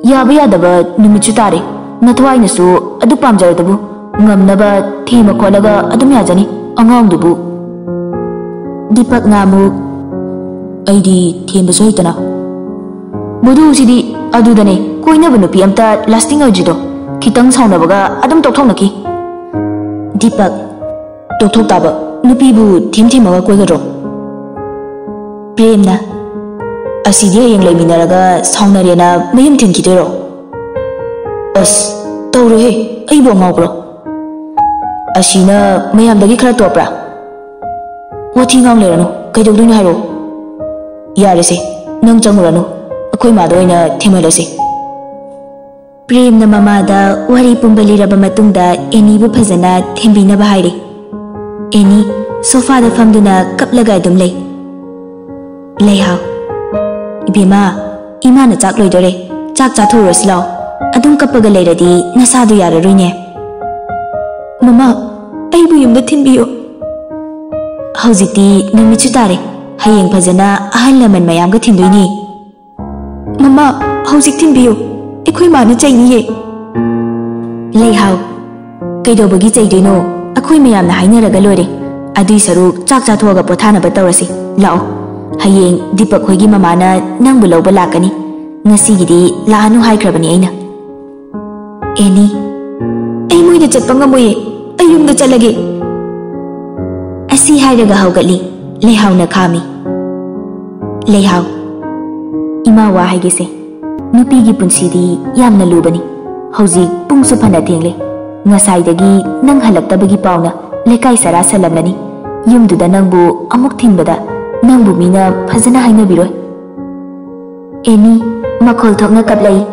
ꯌꯥꯕ ꯌꯥꯗꯕ ꯅꯨꯃꯤꯠꯁꯨ ꯇꯥꯔꯦ꯫ ꯅꯊꯋꯥꯏꯅꯁꯨ ꯑꯗꯨ ꯄꯥꯝꯖꯔꯗꯕꯨ ꯉꯝꯅꯕ ꯊꯦꯝꯃ ꯈꯣꯠꯂꯒ ꯑꯗꯨꯝ ꯌꯥꯖꯅꯤ ꯑꯉꯥꯡꯗꯨꯕꯨ꯫ ꯗꯤꯄꯛꯅ ꯑꯃꯨꯛ, ꯑꯩꯗꯤ ꯊꯦꯝꯕꯁꯨ ꯍꯩꯇꯅ꯫ ꯃꯗꯨꯁꯤꯗꯤ ꯑꯗꯨꯗꯅꯦ ꯀꯣꯏꯅꯕ ꯅꯨꯄꯤ ꯑꯝꯇ ꯂꯥꯁꯇꯤꯡ ꯑꯣꯏꯗ꯭ꯔꯤꯗꯣ꯫ ꯈꯤꯇꯪ ꯁꯥꯎꯅꯕꯒ ꯑꯗꯨꯝ ꯇꯣꯛꯊꯣꯛꯅꯈꯤ꯫ ꯗꯤꯄꯛ, ꯇꯣꯛꯊꯣꯛ ꯇꯥꯕ꯫ ꯅꯨꯄꯤꯕꯨ ꯊꯦꯝ ꯊꯦꯝꯃꯒ ꯀꯣꯏꯒꯗ꯭ꯔꯣ? ꯄ꯭ꯔꯦꯝꯅ, ꯑꯁꯤꯗꯤ ꯍꯌꯦꯡ ꯂꯩꯃꯤꯟꯅꯔꯒ ꯁꯥꯎꯅꯔꯦꯅ ꯃꯌꯨꯝ ꯊꯤꯟꯈꯤꯗꯣꯏꯔꯣ? ꯑꯁ, ꯇꯧꯔꯦꯍꯦ, ꯑꯩꯕꯨ ꯑꯉꯥꯎꯕ꯭ꯔꯣ? ꯑꯁꯤꯅ ꯃꯌꯥꯝꯗꯒꯤ ꯈꯔ ꯇꯣꯞꯄ꯭ꯔꯥ? ꯋꯥꯊꯤ ꯉꯥꯡ ꯂꯩꯔꯅꯨ, ꯀꯩꯗꯧꯗꯣꯏꯅꯣ ꯍꯥꯏꯔꯣ? ꯌꯥꯔꯦꯁꯦ, ꯅꯪ ꯆꯪꯉꯨꯔꯅꯨ, ꯑꯩꯈꯣꯏ ꯃꯥꯗ ꯑꯣꯏꯅ ꯊꯦꯝꯍꯜꯂꯁꯤ꯫ ꯄ꯭ꯔꯦꯝꯅ ꯃꯃꯥꯗ ꯋꯥꯔꯤ ꯄꯨꯝꯕ ꯂꯤꯔꯕ ꯃꯇꯨꯡꯗ ꯑꯦꯅꯤꯕꯨ ꯐꯖꯅ ꯊꯦꯝꯕꯤꯅꯕ ꯍꯥꯏꯔꯦ꯫ ꯑꯦꯅꯤ ꯁꯣꯐꯥꯗ ꯐꯝꯗꯨꯅ ꯀꯞꯂꯒ ꯑꯗꯨꯝ ꯂꯩ꯫ ꯂꯩꯍꯥꯎ, ꯏꯕꯦꯝꯃ, ꯏꯃꯥꯅ ꯆꯥꯛ ꯂꯣꯏꯗꯣꯔꯦ, ꯆꯥꯛ ꯆꯥꯊꯣꯛꯎꯔꯁꯤ ꯂꯥꯎ꯫ ꯑꯗꯨꯝ ꯀꯞꯄꯒ ꯂꯩꯔꯗꯤ ꯅꯁꯥꯗꯣ ꯌꯥꯔꯔꯣꯏꯅꯦ꯫ ꯃꯃꯥ, ꯑꯩꯕꯨ ꯌꯨꯝꯗ ꯊꯤꯟꯕꯤꯌꯨ꯫ ꯍꯧꯖꯤꯛꯇꯤ ꯅꯨꯃꯤꯠꯁꯨ ꯇꯥꯔꯦ, ꯍꯌꯦꯡ ꯐꯖꯅ ꯑꯍꯜ ꯂꯃꯟ ꯃꯌꯥꯝꯒ ꯊꯤꯟꯗꯣꯏꯅꯦ꯫ ꯃꯃꯥ, ꯍꯧꯖꯤꯛ ꯊꯤꯟꯕꯤꯌꯨ, ꯑꯩꯈꯣꯏ ꯃꯥꯅ ꯆꯩꯅꯤꯌꯦ꯫ ꯂꯩꯍꯥꯎ, ꯀꯩꯗꯧꯕꯒꯤ ꯆꯩꯗꯣꯏꯅꯣ? ꯑꯩꯈꯣꯏ ꯃꯌꯥꯝꯅ ꯍꯥꯏꯅꯔꯒ ꯂꯣꯏꯔꯦ꯫ ꯑꯗꯨꯏ ꯁꯔꯨꯛ ꯆꯥꯛ ꯆꯥꯊꯣꯛꯑꯒ ꯄꯣꯊꯥꯅꯕ ꯇꯧꯔꯁꯤ꯫ ꯂꯥꯛꯑꯣ, ꯍꯌꯦꯡ ꯗꯤꯄꯛ ꯍꯣꯏꯒꯤ ꯃꯃꯥꯅ ꯅꯪꯕꯨ ꯂꯧꯕ ꯂꯥꯛꯀꯅꯤ꯫ ꯉꯁꯤꯒꯤꯗꯤ ꯂꯥꯛꯑꯅꯨ ꯍꯥꯏꯈ꯭ꯔꯕꯅꯤ ꯑꯩꯅ꯫ ꯑꯦꯅꯤ, ꯑꯩ ꯃꯣꯏꯗ ꯆꯠꯄ ꯉꯝꯃꯣꯏꯌꯦ, ꯑꯩ ꯌꯨꯝꯗ ꯆꯠꯂꯒꯦ꯫ ꯑꯁꯤ ꯍꯥꯏꯔꯒ ꯍꯧꯒꯠꯂꯤ꯫ ꯂꯩꯍꯥꯎꯅ ꯈꯥꯝꯃꯤ꯫ ꯂꯩꯍꯥꯎ, ꯏꯃꯥ ꯋꯥ ꯍꯥꯏꯒꯦꯁꯦ, ꯅꯨꯄꯤꯒꯤ ꯄꯨꯟꯁꯤꯗꯤ ꯌꯥꯝꯅ ꯂꯨꯕꯅꯤ꯫ ꯍꯧꯖꯤꯛ ꯄꯨꯡꯁꯨ ꯐꯅ ꯊꯦꯡꯂꯦ꯫ ꯉꯁꯥꯏꯗꯒꯤ ꯅꯪ ꯍꯜꯂꯛꯇꯕꯒꯤ ꯄꯥꯎꯅ ꯂꯩꯀꯥꯏ ꯁꯔꯥ ꯁꯜꯂꯝꯂꯅꯤ꯫ ꯌꯨꯝꯗꯨꯗ ꯅꯪꯕꯨ ꯑꯃꯨꯛ ꯊꯤꯟꯕꯗ ꯅꯪꯕꯨ ꯃꯤꯅ ꯐꯖꯅ ꯍꯥꯏꯅꯕꯤꯔꯣꯏ꯫ ꯑꯦꯅꯤ, ꯃꯈꯣꯜ ꯊꯣꯛꯅ ꯀꯞꯂꯛꯏ꯫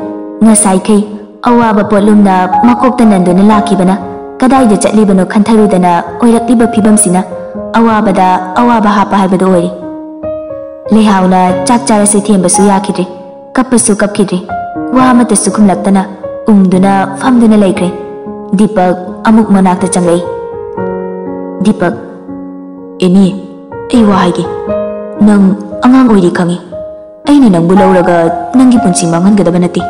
ꯉꯁꯥꯏꯈꯩ ꯑꯋꯥꯕ ꯄꯣꯠꯂꯨꯝꯅ ꯃꯀꯣꯛꯇ ꯅꯟꯗꯨꯅ ꯂꯥꯛꯈꯤꯕꯅ ꯀꯗꯥꯏꯗ ꯆꯠꯂꯤꯕꯅꯣ ꯈꯟꯊꯔꯨꯗꯅ ꯑꯣꯏꯔꯛꯂꯤꯕ ꯐꯤꯕꯝꯁꯤꯅ ꯑꯋꯥꯕꯗ ꯑꯋꯥꯕ ꯍꯥꯞꯄ ꯍꯥꯏꯕꯗꯨ ꯑꯣꯏꯔꯦ꯫ ꯂꯩꯍꯥꯎꯅ ꯆꯥꯛ ꯆꯥꯔꯁꯦ ꯊꯦꯝꯕꯁꯨ ꯌꯥꯈꯤꯗ꯭ꯔꯦ, ꯀꯞꯄꯁꯨ ꯀꯞꯈꯤꯗ꯭ꯔꯦ, ꯋꯥ ꯑꯃꯠꯇꯁꯨ ꯈꯨꯝꯂꯛꯇꯅ ꯎꯝꯗꯨꯅ ꯐꯝꯗꯨꯅ ꯂꯩꯈ꯭ꯔꯦ꯫ ꯗꯤꯄꯛ ꯑꯃꯨꯛ ꯃꯅꯥꯛꯇ ꯆꯪꯂꯛꯏ꯫ ꯗꯤꯄꯛ, ꯑꯦꯅꯤ, ꯑꯩ ꯋꯥ ꯍꯥꯏꯒꯦ꯫ ꯅꯪ ꯑꯉꯥꯡ ꯑꯣꯏꯔꯤ ꯈꯪꯉꯤ꯫ ꯑꯩꯅ ꯅꯪꯕꯨ ꯂꯧꯔꯒ ꯅꯪꯒꯤ ꯄꯨꯟꯁꯤ ꯃꯥꯡꯍꯟꯒꯗꯕ ꯅꯠꯇꯦ꯫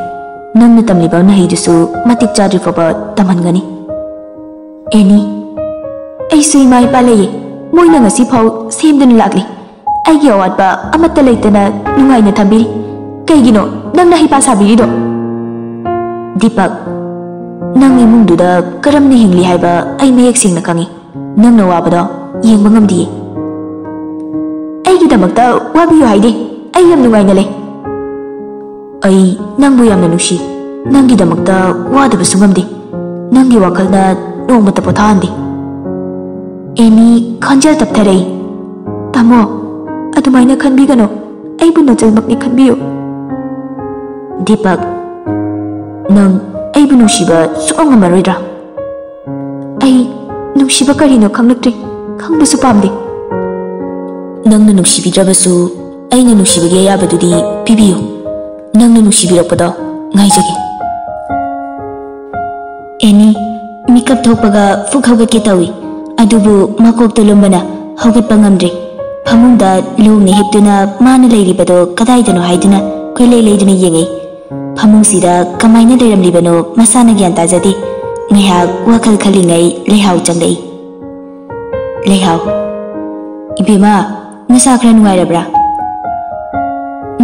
ꯅꯪꯅ ꯇꯝꯂꯤꯕ ꯃꯍꯩꯗꯨꯁꯨ ꯃꯇꯤꯛ ꯆꯥꯗ꯭ꯔꯤ ꯐꯥꯎꯕ ꯇꯝꯍꯟꯒꯅꯤ꯫ ꯑꯦꯅꯤ, ꯑꯩꯁꯨ ꯏꯃꯥ ꯏꯄꯥ ꯂꯩꯌꯦ꯫ ꯃꯣꯏꯅ ꯉꯁꯤ ꯐꯥꯎ ꯁꯦꯝꯗꯨꯅ ꯂꯥꯛꯂꯤ꯫ ꯑꯩꯒꯤ ꯑꯋꯥꯠꯄ ꯑꯃꯠꯇ ꯂꯩꯇꯅ ꯅꯨꯡꯉꯥꯏꯅ ꯊꯝꯕꯤꯔꯤ꯫ ꯀꯩꯒꯤꯅꯣ ꯅꯪꯅ ꯍꯩꯄꯥ ꯁꯥꯕꯤꯔꯤꯗꯣ? ꯗꯤꯄꯛ, ꯅꯪ ꯏꯃꯨꯡꯗꯨꯗ ꯀꯔꯝꯅ ꯍꯤꯡꯂꯤ ꯍꯥꯏꯕ ꯑꯩ ꯃꯌꯦꯛ ꯁꯦꯡꯅ ꯈꯪꯉꯤ꯫ ꯅꯪꯅ ꯋꯥꯕꯗꯣ ꯌꯦꯡꯕ ꯉꯝꯗꯤꯌꯦ꯫ ꯑꯩꯒꯤꯗꯃꯛꯇ ꯋꯥꯕꯤꯌꯨ ꯍꯥꯏꯗꯦ꯫ ꯑꯩ ꯌꯥꯝ ꯅꯨꯡꯉꯥꯏꯅ ꯂꯩ꯫ ꯑꯩ ꯅꯪꯕꯨ ꯌꯥꯝꯅ ꯅꯨꯡꯁꯤ꯫ ꯅꯪꯒꯤꯗꯃꯛꯇ ꯋꯥꯗꯕꯁꯨ ꯉꯝꯗꯦ꯫ ꯅꯪꯒꯤ ꯋꯥꯈꯜꯅ ꯅꯣꯡꯃꯇ ꯄꯣꯊꯥꯍꯟꯗꯦ꯫ ꯑꯦꯅꯤ ꯈꯣꯟꯖꯦꯜ ꯇꯞꯊꯔꯛꯏ꯫ ꯇꯥꯃꯣ, ꯑꯗꯨꯃꯥꯏꯅ ꯈꯟꯕꯤꯒꯅꯨ꯫ ꯑꯩꯕꯨ ꯅꯆꯜꯃꯛꯅꯤ ꯈꯟꯕꯤꯌꯨ꯫ ꯗꯤꯄꯛ, ꯅꯪ ꯑꯩꯕꯨ ꯅꯨꯡꯁꯤꯕ ꯁꯨꯛꯉꯝ ꯉꯝꯃꯔꯣꯏꯗ꯭ꯔꯥ? ꯑꯩ ꯅꯨꯡꯁꯤꯕ ꯀꯔꯤꯅꯣ ꯈꯪꯂꯛꯇ꯭ꯔꯦ, ꯈꯪꯕꯁꯨ ꯄꯥꯝꯗꯦ꯫ ꯅꯪꯅ ꯅꯨꯡꯁꯤꯕꯤꯗ꯭ꯔꯕꯁꯨ ꯑꯩꯅ ꯅꯨꯡꯁꯤꯕꯒꯤ ꯑꯌꯥꯕꯗꯨꯗꯤ ꯄꯤꯕꯤꯌꯨ꯫ ꯅꯪꯅ ꯅꯨꯡꯁꯤꯕꯤꯔꯛꯄꯗꯣ ꯉꯥꯏꯖꯒꯦ꯫ ꯑꯦꯅꯤ ꯃꯤꯀꯞ ꯊꯣꯛꯄꯒ ꯐꯨꯛ ꯍꯧꯒꯠꯀꯦ ꯇꯧꯏ, ꯑꯗꯨꯕꯨ ꯃꯀꯣꯛꯇ ꯂꯨꯝꯕꯅ ꯍꯧꯒꯠꯄ ꯉꯝꯗ꯭ꯔꯦ꯫ ꯐꯃꯨꯡꯗ ꯂꯣꯡꯅ ꯍꯤꯞꯇꯨꯅ ꯃꯥꯅ ꯂꯩꯔꯤꯕꯗꯣ ꯀꯗꯥꯏꯗꯅꯣ ꯍꯥꯏꯗꯨꯅ ꯀꯣꯏꯂꯩ ꯂꯩꯗꯨꯅ ꯌꯦꯡꯉꯤ꯫ ꯐꯃꯨꯡꯁꯤꯗ ꯀꯃꯥꯏꯅ ꯂꯩꯔꯝꯂꯤꯕꯅꯣ ꯃꯁꯥꯅ ꯒ꯭ꯌꯥꯟ ꯇꯥꯖꯗꯦ꯫ ꯉꯥꯏꯍꯥꯛ ꯋꯥꯈꯜ ꯈꯜꯂꯤꯉꯩ ꯂꯩꯍꯥꯎ ꯆꯪꯂꯛꯏ꯫ ꯂꯩꯍꯥꯎ, ꯏꯕꯦꯝꯃ, ꯅꯁꯥ ꯈꯔ ꯅꯨꯡꯉꯥꯏꯔꯕ꯭ꯔꯥ?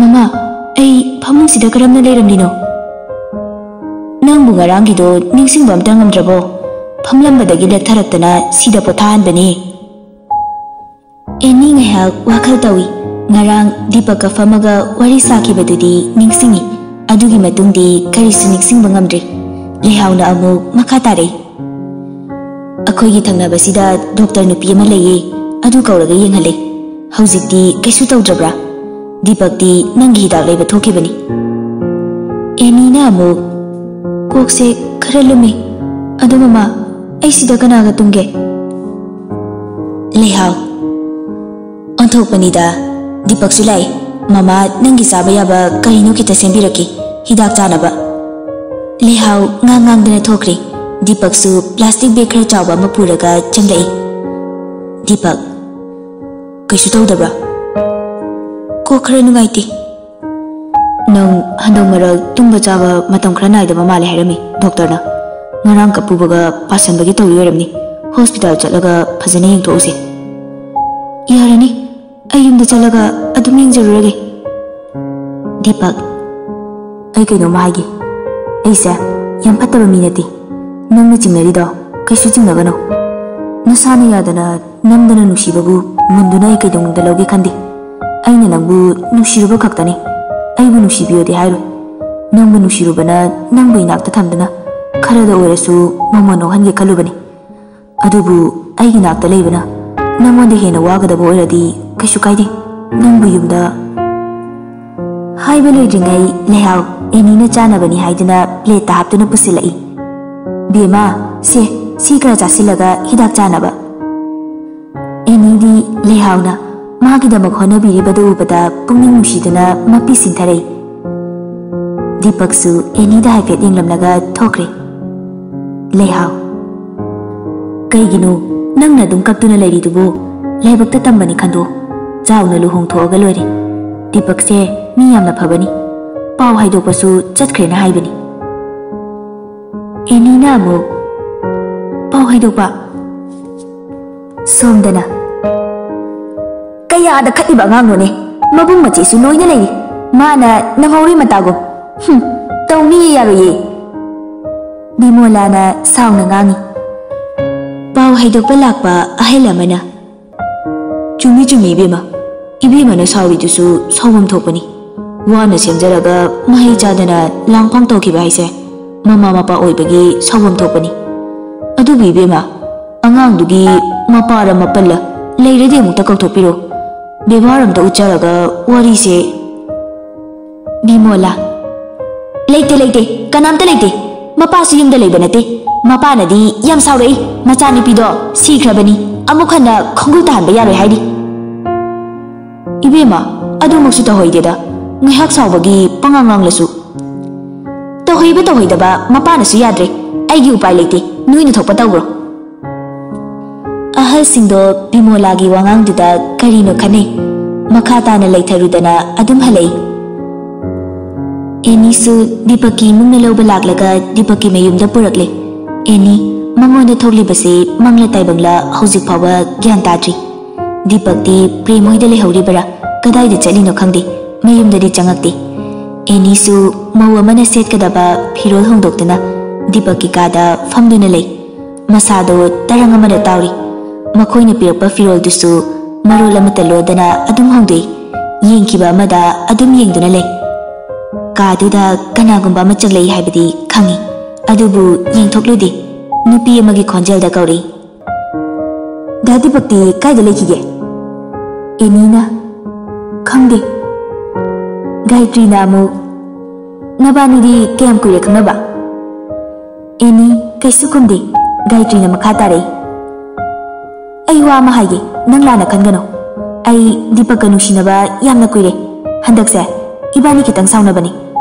ꯃꯃꯥ, ꯑꯩ ꯐꯃꯨꯡꯁꯤꯗ ꯀꯔꯝꯅ ꯂꯩꯔꯝꯂꯤꯅꯣ? ꯅꯪꯕꯨ ꯉꯔꯥꯡꯒꯤꯗꯣ ꯅꯤꯡꯁꯤꯡꯕ ꯑꯝꯇ ꯉꯝꯗ꯭ꯔꯕꯣ? ꯐꯝꯂꯝꯕꯗꯒꯤ ꯂꯦꯛꯊꯔꯛꯇꯅ ꯁꯤꯗ ꯄꯣꯊꯥꯍꯟꯕꯅꯦ꯫ ꯑꯦꯅꯤ ꯉꯥꯏꯍꯥꯛ ꯋꯥꯈꯜ ꯇꯧꯏ꯫ ꯉꯔꯥꯡ ꯗꯤꯄꯛꯀ ꯐꯝꯃꯒ ꯋꯥꯔꯤ ꯁꯥꯈꯤꯕꯗꯨꯗꯤ ꯅꯤꯡꯁꯤꯡꯏ꯫ ꯑꯗꯨꯒꯤ ꯃꯇꯨꯡꯗꯤ ꯀꯔꯤꯁꯨ ꯅꯤꯡꯁꯤꯡꯕ ꯉꯝꯗ꯭ꯔꯦ꯫ ꯂꯩꯍꯥꯎꯅ ꯑꯃꯨꯛ ꯃꯈꯥ ꯇꯥꯔꯛꯏ꯫ "ꯑꯩꯈꯣꯏꯒꯤ ꯊꯪꯅꯕꯁꯤꯗ ꯗꯣꯛꯇꯔ ꯅꯨꯄꯤ ꯑꯃ ꯂꯩꯌꯦ, ꯑꯗꯨ ꯀꯧꯔꯒ ꯌꯦꯡꯍꯜꯂꯦ꯫ ꯍꯧꯖꯤꯛꯇꯤ ꯀꯩꯁꯨ ꯇꯧꯗ꯭ꯔꯕ꯭ꯔꯥ? ꯗꯤꯄꯛꯇꯤ ꯅꯪꯒꯤ ꯍꯤꯗꯥꯛ ꯂꯩꯕ ꯊꯣꯛꯈꯤꯕꯅꯤ꯫" ꯑꯦꯅꯤꯅ ꯑꯃꯨꯛ, "ꯀꯣꯛꯁꯦ ꯈꯔ ꯂꯨꯝꯃꯤ꯫ ꯑꯗꯣ ꯃꯃꯥ, ꯑꯩ ꯁꯤꯗ ꯀꯅꯥꯒ ꯇꯨꯝꯒꯦ?" ꯂꯩꯍꯥꯎ, ꯑꯣꯟꯊꯣꯛꯄꯅꯤꯗ, ꯗꯤꯄꯛꯁꯨ ꯂꯥꯛꯏ꯫ "ꯃꯃꯥ, ꯅꯪꯒꯤ ꯆꯥꯕ ꯌꯥꯕ ꯀꯔꯤꯅꯣ ꯈꯤꯇ ꯁꯦꯝꯕꯤꯔꯛꯀꯦ, ꯍꯤꯗꯥꯛ ꯆꯥꯅꯕ꯫" ꯂꯩꯍꯥꯎ ꯉꯥꯡ ꯉꯥꯡꯗꯅ ꯊꯣꯛꯈ꯭ꯔꯦ꯫ ꯗꯤꯄꯛꯁꯨ ꯄ꯭ꯂꯥꯁꯇꯤꯛ ꯕꯦꯒ ꯈꯔ ꯆꯥꯎꯕ ꯑꯃ ꯄꯨꯔꯒ ꯆꯪꯂꯛꯏ꯫ ꯗꯤꯄꯛ, "ꯀꯩꯁꯨ ꯇꯧꯗꯕ꯭ꯔꯥ?" "ꯀꯣꯛ ꯈꯔ ꯅꯨꯡꯉꯥꯏꯇꯦ꯫" "ꯅꯪ ꯍꯟꯗꯛ ꯃꯔꯛ ꯇꯨꯝꯕ ꯆꯥꯕ ꯃꯇꯝ ꯈꯔ ꯅꯥꯏꯗꯕ ꯃꯥꯜꯂꯦ ꯍꯥꯏꯔꯝꯃꯤ ꯗꯣꯛꯇꯔꯅ꯫ ꯉꯔꯥꯡ ꯀꯞꯄꯨꯕꯒ ꯄꯥꯁꯟꯕꯒꯤ ꯇꯧꯔꯤ ꯑꯣꯏꯔꯝꯅꯤ꯫ ꯍꯣꯁꯄꯤꯇꯥꯜ ꯆꯠꯂꯒ ꯐꯖꯅ ꯌꯦꯡꯊꯣꯛꯎꯁꯦ꯫" "ꯌꯥꯔꯅꯤ, ꯑꯩ ꯌꯨꯝꯗ ꯆꯠꯂꯒ ꯑꯗꯨꯝ ꯌꯦꯡꯖꯔꯨꯔꯒꯦ꯫" ꯗꯤꯄꯛ, "ꯑꯩ ꯀꯩꯅꯣꯝꯃ ꯍꯥꯏꯒꯦ꯫ ꯑꯩꯁꯦ ꯌꯥꯝ ꯐꯠꯇꯕ ꯃꯤ ꯅꯠꯇꯦ꯫ ꯅꯪꯅ ꯆꯤꯡꯅꯔꯤꯗꯣ ꯀꯩꯁꯨ ꯆꯤꯡꯅꯒꯅꯨ꯫ ꯅꯁꯥꯅ ꯌꯥꯗꯅ ꯅꯝꯗꯅ ꯅꯨꯡꯁꯤꯕꯕꯨ ꯃꯨꯟꯗꯨꯅ ꯑꯩ ꯀꯩꯗꯧꯅꯨꯡꯗ ꯂꯧꯒꯦ ꯈꯟꯗꯦ꯫ ꯑꯩꯅ ꯅꯪꯕꯨ ꯅꯨꯡꯁꯤꯔꯨꯕ ꯈꯛꯇꯅꯤ꯫ ꯑꯩꯕꯨ ꯅꯨꯡꯁꯤꯕꯤꯌꯣꯗꯤ ꯍꯥꯏꯔꯣꯏ꯫ ꯅꯪꯕꯨ ꯅꯨꯡꯁꯤꯔꯨꯕꯅ ꯅꯪꯕꯨ ꯏꯅꯥꯛꯇ ꯊꯝꯗꯨꯅ ꯈꯔꯗ ꯑꯣꯏꯔꯁꯨ ꯃꯃꯣꯟ ꯅꯣꯛꯍꯟꯒꯦ ꯈꯜꯂꯨꯕꯅꯤ꯫ ꯑꯗꯨꯕꯨ ꯑꯩꯒꯤ ꯅꯥꯛꯇ ꯂꯩꯕꯅ ꯅꯪꯉꯣꯟꯗ ꯍꯦꯟꯅ ꯋꯥꯒꯗꯕ ꯑꯣꯏꯔꯗꯤ ꯀꯩꯁꯨ ꯀꯥꯏꯗꯦ꯫ ꯅꯪꯕꯨ ꯌꯨꯝꯗ꯫" ꯍꯥꯏꯕ ꯂꯣꯏꯗ꯭ꯔꯤꯉꯩ ꯂꯩꯍꯥꯎ ꯑꯦꯅꯤꯅ ꯆꯥꯅꯕꯅꯤ ꯍꯥꯏꯗꯨꯅ ꯄ꯭ꯂꯦꯠꯇ ꯍꯥꯞꯇꯨꯅ ꯄꯨꯁꯤꯜꯂꯛꯏ꯫ "ꯕꯦꯝꯃ, ꯁꯦ, ꯁꯤ ꯈꯔ ꯆꯥꯁꯤꯜꯂꯒ ꯍꯤꯗꯥꯛ ꯆꯥꯅꯕ꯫" ꯑꯦꯅꯤꯗꯤ ꯂꯩꯍꯥꯎꯅ ꯃꯥꯒꯤꯗꯃꯛ ꯍꯣꯠꯅꯕꯤꯔꯤꯕꯗꯨ ꯎꯕꯗ ꯄꯨꯛꯅꯤꯡ ꯅꯨꯡꯁꯤꯗꯨꯅ ꯃꯄꯤ ꯁꯤꯡꯊꯔꯛꯏ꯫ ꯗꯤꯄꯛꯁꯨ ꯑꯦꯅꯤꯗ ꯍꯥꯏꯐꯦꯠ ꯌꯦꯡꯂꯝꯂꯒ ꯊꯣꯛꯈ꯭ꯔꯦ꯫ ꯂꯩꯍꯥꯎ, "ꯀꯩꯒꯤꯅꯣ ꯅꯪꯅ ꯑꯗꯨꯝ ꯀꯞꯇꯨꯅ ꯂꯩꯔꯤꯗꯨꯕꯨ? ꯂꯥꯏꯕꯛꯇ ꯇꯝꯕꯅꯤ ꯈꯟꯗꯣꯛꯑꯣ꯫ ꯆꯥꯎꯅ ꯂꯨꯍꯣꯡꯊꯣꯛꯑꯒ ꯂꯣꯏꯔꯦ꯫ ꯗꯤꯄꯛꯁꯦ ꯃꯤ ꯌꯥꯝꯅ ꯐꯕꯅꯤ꯫ ꯄꯥꯎ ꯍꯥꯏꯗꯣꯛꯄꯁꯨ ꯆꯠꯈ꯭ꯔꯦꯅ ꯍꯥꯏꯕꯅꯤ꯫" ꯑꯦꯅꯤꯅ ꯑꯃꯨꯛ, "ꯄꯥꯎ ꯍꯥꯏꯗꯣꯛꯄ?" ꯁꯣꯝꯗꯅ, "ꯀꯌꯥꯗ ꯈꯠꯂꯤꯕ ꯑꯉꯥꯡꯅꯣꯅꯦ? ꯃꯕꯨꯡ ꯃꯆꯦꯁꯨ ꯂꯣꯏꯅ ꯂꯩꯔꯤ꯫ ꯃꯥꯅ ꯅꯪꯍꯧꯔꯤ ꯃꯇꯥꯒꯨꯝ꯫ ꯍꯨꯝ, ꯇꯧꯅꯤꯌꯦ, ꯌꯥꯔꯣꯏꯌꯦ꯫" ꯕꯤꯃꯣꯂꯥꯅ ꯁꯥꯎꯅ ꯉꯥꯡꯉꯤ꯫ ꯄꯥꯎ ꯍꯥꯏꯗꯣꯛꯄ ꯂꯥꯛꯄ ꯑꯍꯜ ꯑꯃꯅ, ꯆꯨꯝꯃꯤ ꯆꯨꯝꯃꯤ ꯏꯕꯦꯝꯃ, ꯏꯕꯦꯝꯃꯅ ꯁꯥꯎꯔꯤꯗꯨꯁꯨ ꯁꯥꯎꯐꯝ ꯊꯣꯛꯄꯅꯤ꯫ ꯋꯥꯅ ꯁꯦꯝꯖꯔꯒ ꯃꯍꯩ ꯆꯥꯗꯅ ꯂꯥꯡꯐꯥꯡ ꯇꯧꯈꯤꯕ ꯍꯥꯏꯁꯦ ꯃꯃꯥ ꯃꯄꯥ ꯑꯣꯏꯕꯒꯤ ꯁꯥꯎꯐꯝ ꯊꯣꯛꯄꯅꯤ꯫ ꯑꯗꯨꯕꯨ ꯏꯕꯦꯝꯃ, ꯑꯉꯥꯡꯗꯨꯒꯤ ꯃꯄꯥꯔ ꯃꯄꯜꯂ ꯂꯩꯔꯗꯤ ꯑꯃꯨꯛꯇ ꯀꯧꯊꯣꯛꯄꯤꯔꯣ꯫ ꯕꯦꯕꯥꯔ ꯑꯝꯇ ꯎꯠꯆꯔꯒ ꯋꯥꯔꯤꯁꯦ꯫ ꯕꯤꯃꯣꯂꯥ, ꯂꯩꯇꯦ ꯂꯩꯇꯦ, ꯀꯅꯥꯝꯇ ꯂꯩꯇꯦ꯫ ꯃꯄꯥꯁꯨ ꯌꯨꯝꯗ ꯂꯩꯕ ꯅꯠꯇꯦ꯫ ꯃꯄꯥꯅꯗꯤ ꯌꯥꯝ ꯁꯥꯎꯔꯛꯏ, ꯃꯆꯥꯅꯨꯄꯤꯗꯣ ꯁꯤꯈ꯭ꯔꯕꯅꯤ, ꯑꯃꯨꯛ ꯍꯟꯅ ꯈꯣꯡꯒꯨꯜ ꯇꯥꯍꯟꯕ ꯌꯥꯔꯣꯏ ꯍꯥꯏꯔꯤ꯫ ꯏꯕꯦꯝꯃ, ꯑꯗꯨꯃꯛꯁꯨ ꯇꯧꯍꯩꯗꯦꯗ, ꯉꯥꯏꯍꯥꯛ ꯁꯥꯎꯕꯒꯤ ꯄꯉꯥꯡ ꯉꯥꯡꯂꯁꯨ꯫ ꯇꯧꯍꯩꯕ ꯇꯧꯍꯩꯗꯕ ꯃꯄꯥꯅꯁꯨ ꯌꯥꯗ꯭ꯔꯦ, ꯑꯩꯒꯤ ꯎꯄꯥꯏ ꯂꯩꯇꯦ, ꯅꯣꯏꯅ ꯊꯣꯛꯄ ꯇꯧꯈ꯭ꯔꯣ꯫ ꯑꯍꯜꯁꯤꯡꯗꯣ ꯕꯤꯃꯣꯂꯥꯒꯤ ꯋꯥꯉꯥꯡꯗꯨꯗ ꯀꯔꯤꯅꯣ ꯈꯟꯅꯩ꯫ ꯃꯈꯥ ꯇꯥꯅ ꯂꯩꯊꯔꯨꯗꯅ ꯑꯗꯨꯝ ꯍꯜꯂꯛꯏ꯫ ꯑꯦꯅꯤꯁꯨ ꯗꯤꯄꯛꯀꯤ ꯏꯃꯨꯡꯅ ꯂꯧꯕ ꯂꯥꯛꯂꯒ ꯗꯤꯄꯛꯀꯤ ꯃꯌꯨꯝꯗ ꯄꯨꯔꯛꯂꯦ꯫ ꯑꯦꯅꯤ ꯃꯉꯣꯟꯗ ꯊꯣꯛꯂꯤꯕꯁꯤ ꯃꯪꯂ ꯇꯥꯏꯕꯪꯂ ꯍꯧꯖꯤꯛ ꯐꯥꯎꯕ ꯒ꯭ꯌꯥꯟ ꯇꯥꯗ꯭ꯔꯤ꯫ ꯗꯤꯄꯛꯇꯤ ꯄ꯭ꯔꯦꯝ ꯍꯣꯏꯗ ꯂꯩꯍꯧꯔꯤꯕꯔꯥ, ꯀꯗꯥꯏꯗ ꯆꯠꯂꯤꯅꯣ ꯈꯪꯗꯦ, ꯃꯌꯨꯝꯗꯗꯤ ꯆꯪꯉꯛꯇꯦ꯫ ꯑꯦꯅꯤꯁꯨ ꯃꯧ ꯑꯃꯅ ꯁꯦꯠꯀꯗꯕ ꯐꯤꯔꯣꯜ ꯍꯣꯡꯗꯣꯛꯇꯨꯅ ꯗꯤꯄꯛꯀꯤ ꯀꯥꯗ ꯐꯝꯗꯨꯅ ꯂꯩ꯫ ꯃꯁꯥꯗꯣ ꯇꯔꯪ ꯑꯃꯗ ꯇꯥꯎꯔꯤ꯫ ꯃꯈꯣꯏꯅ ꯄꯤꯔꯛꯄ ꯐꯤꯔꯣꯜꯗꯨꯁꯨ ꯃꯔꯣꯜ ꯑꯃꯠꯇ ꯂꯣꯟꯗꯅ ꯑꯗꯨꯝ ꯍꯣꯡꯗꯣꯛꯏ꯫ ꯌꯦꯡꯈꯤꯕ ꯑꯃꯗ ꯑꯗꯨꯝ ꯌꯦꯡꯗꯨꯅ ꯂꯩ꯫ ꯀꯥꯗꯨꯗ ꯀꯅꯥꯒꯨꯝꯕ ꯑꯃ ꯆꯪꯂꯛꯏ ꯍꯥꯏꯕꯗꯤ ꯈꯪꯏ, ꯑꯗꯨꯕꯨ ꯌꯦꯡꯊꯣꯛꯂꯨꯗꯦ꯫ ꯅꯨꯄꯤ ꯑꯃꯒꯤ ꯈꯣꯟꯖꯦꯜꯗ ꯀꯧꯔꯛꯏ꯫ "ꯗꯥ ꯗꯤꯄꯛꯇꯤ ꯀꯥꯏꯗ ꯂꯩꯈꯤꯒꯦ?" ꯑꯦꯅꯤꯅ, "ꯈꯪꯗꯦ꯫" ꯒꯥꯌꯇ꯭ꯔꯤꯅ ꯑꯃꯨꯛ, "ꯅꯕꯥꯅꯤꯗꯤ ꯀꯌꯥꯝ ꯀꯨꯏꯔꯦ ꯈꯪꯅꯕ?" ꯑꯦꯅꯤ ꯀꯩꯁꯨ ꯈꯨꯝꯗꯦ꯫ ꯒꯥꯌꯇ꯭ꯔꯤꯅ ꯃꯈꯥ ꯇꯥꯔꯛꯏ, "ꯑꯩ ꯋꯥ ꯑꯃ ꯍꯥꯏꯒꯦ, ꯅꯪ ꯂꯥꯟꯅ ꯈꯟꯒꯅꯨ꯫ ꯑꯩ ꯗꯤꯄꯛꯀ ꯅꯨꯡꯁꯤꯅꯕ ꯌꯥꯝꯅ ꯀꯨꯏꯔꯦ꯫ ꯍꯟꯗꯛꯁꯦ ꯏꯕꯥꯅꯤ ꯈꯤꯇꯪ ꯁꯥꯎꯅꯕꯅꯤ꯫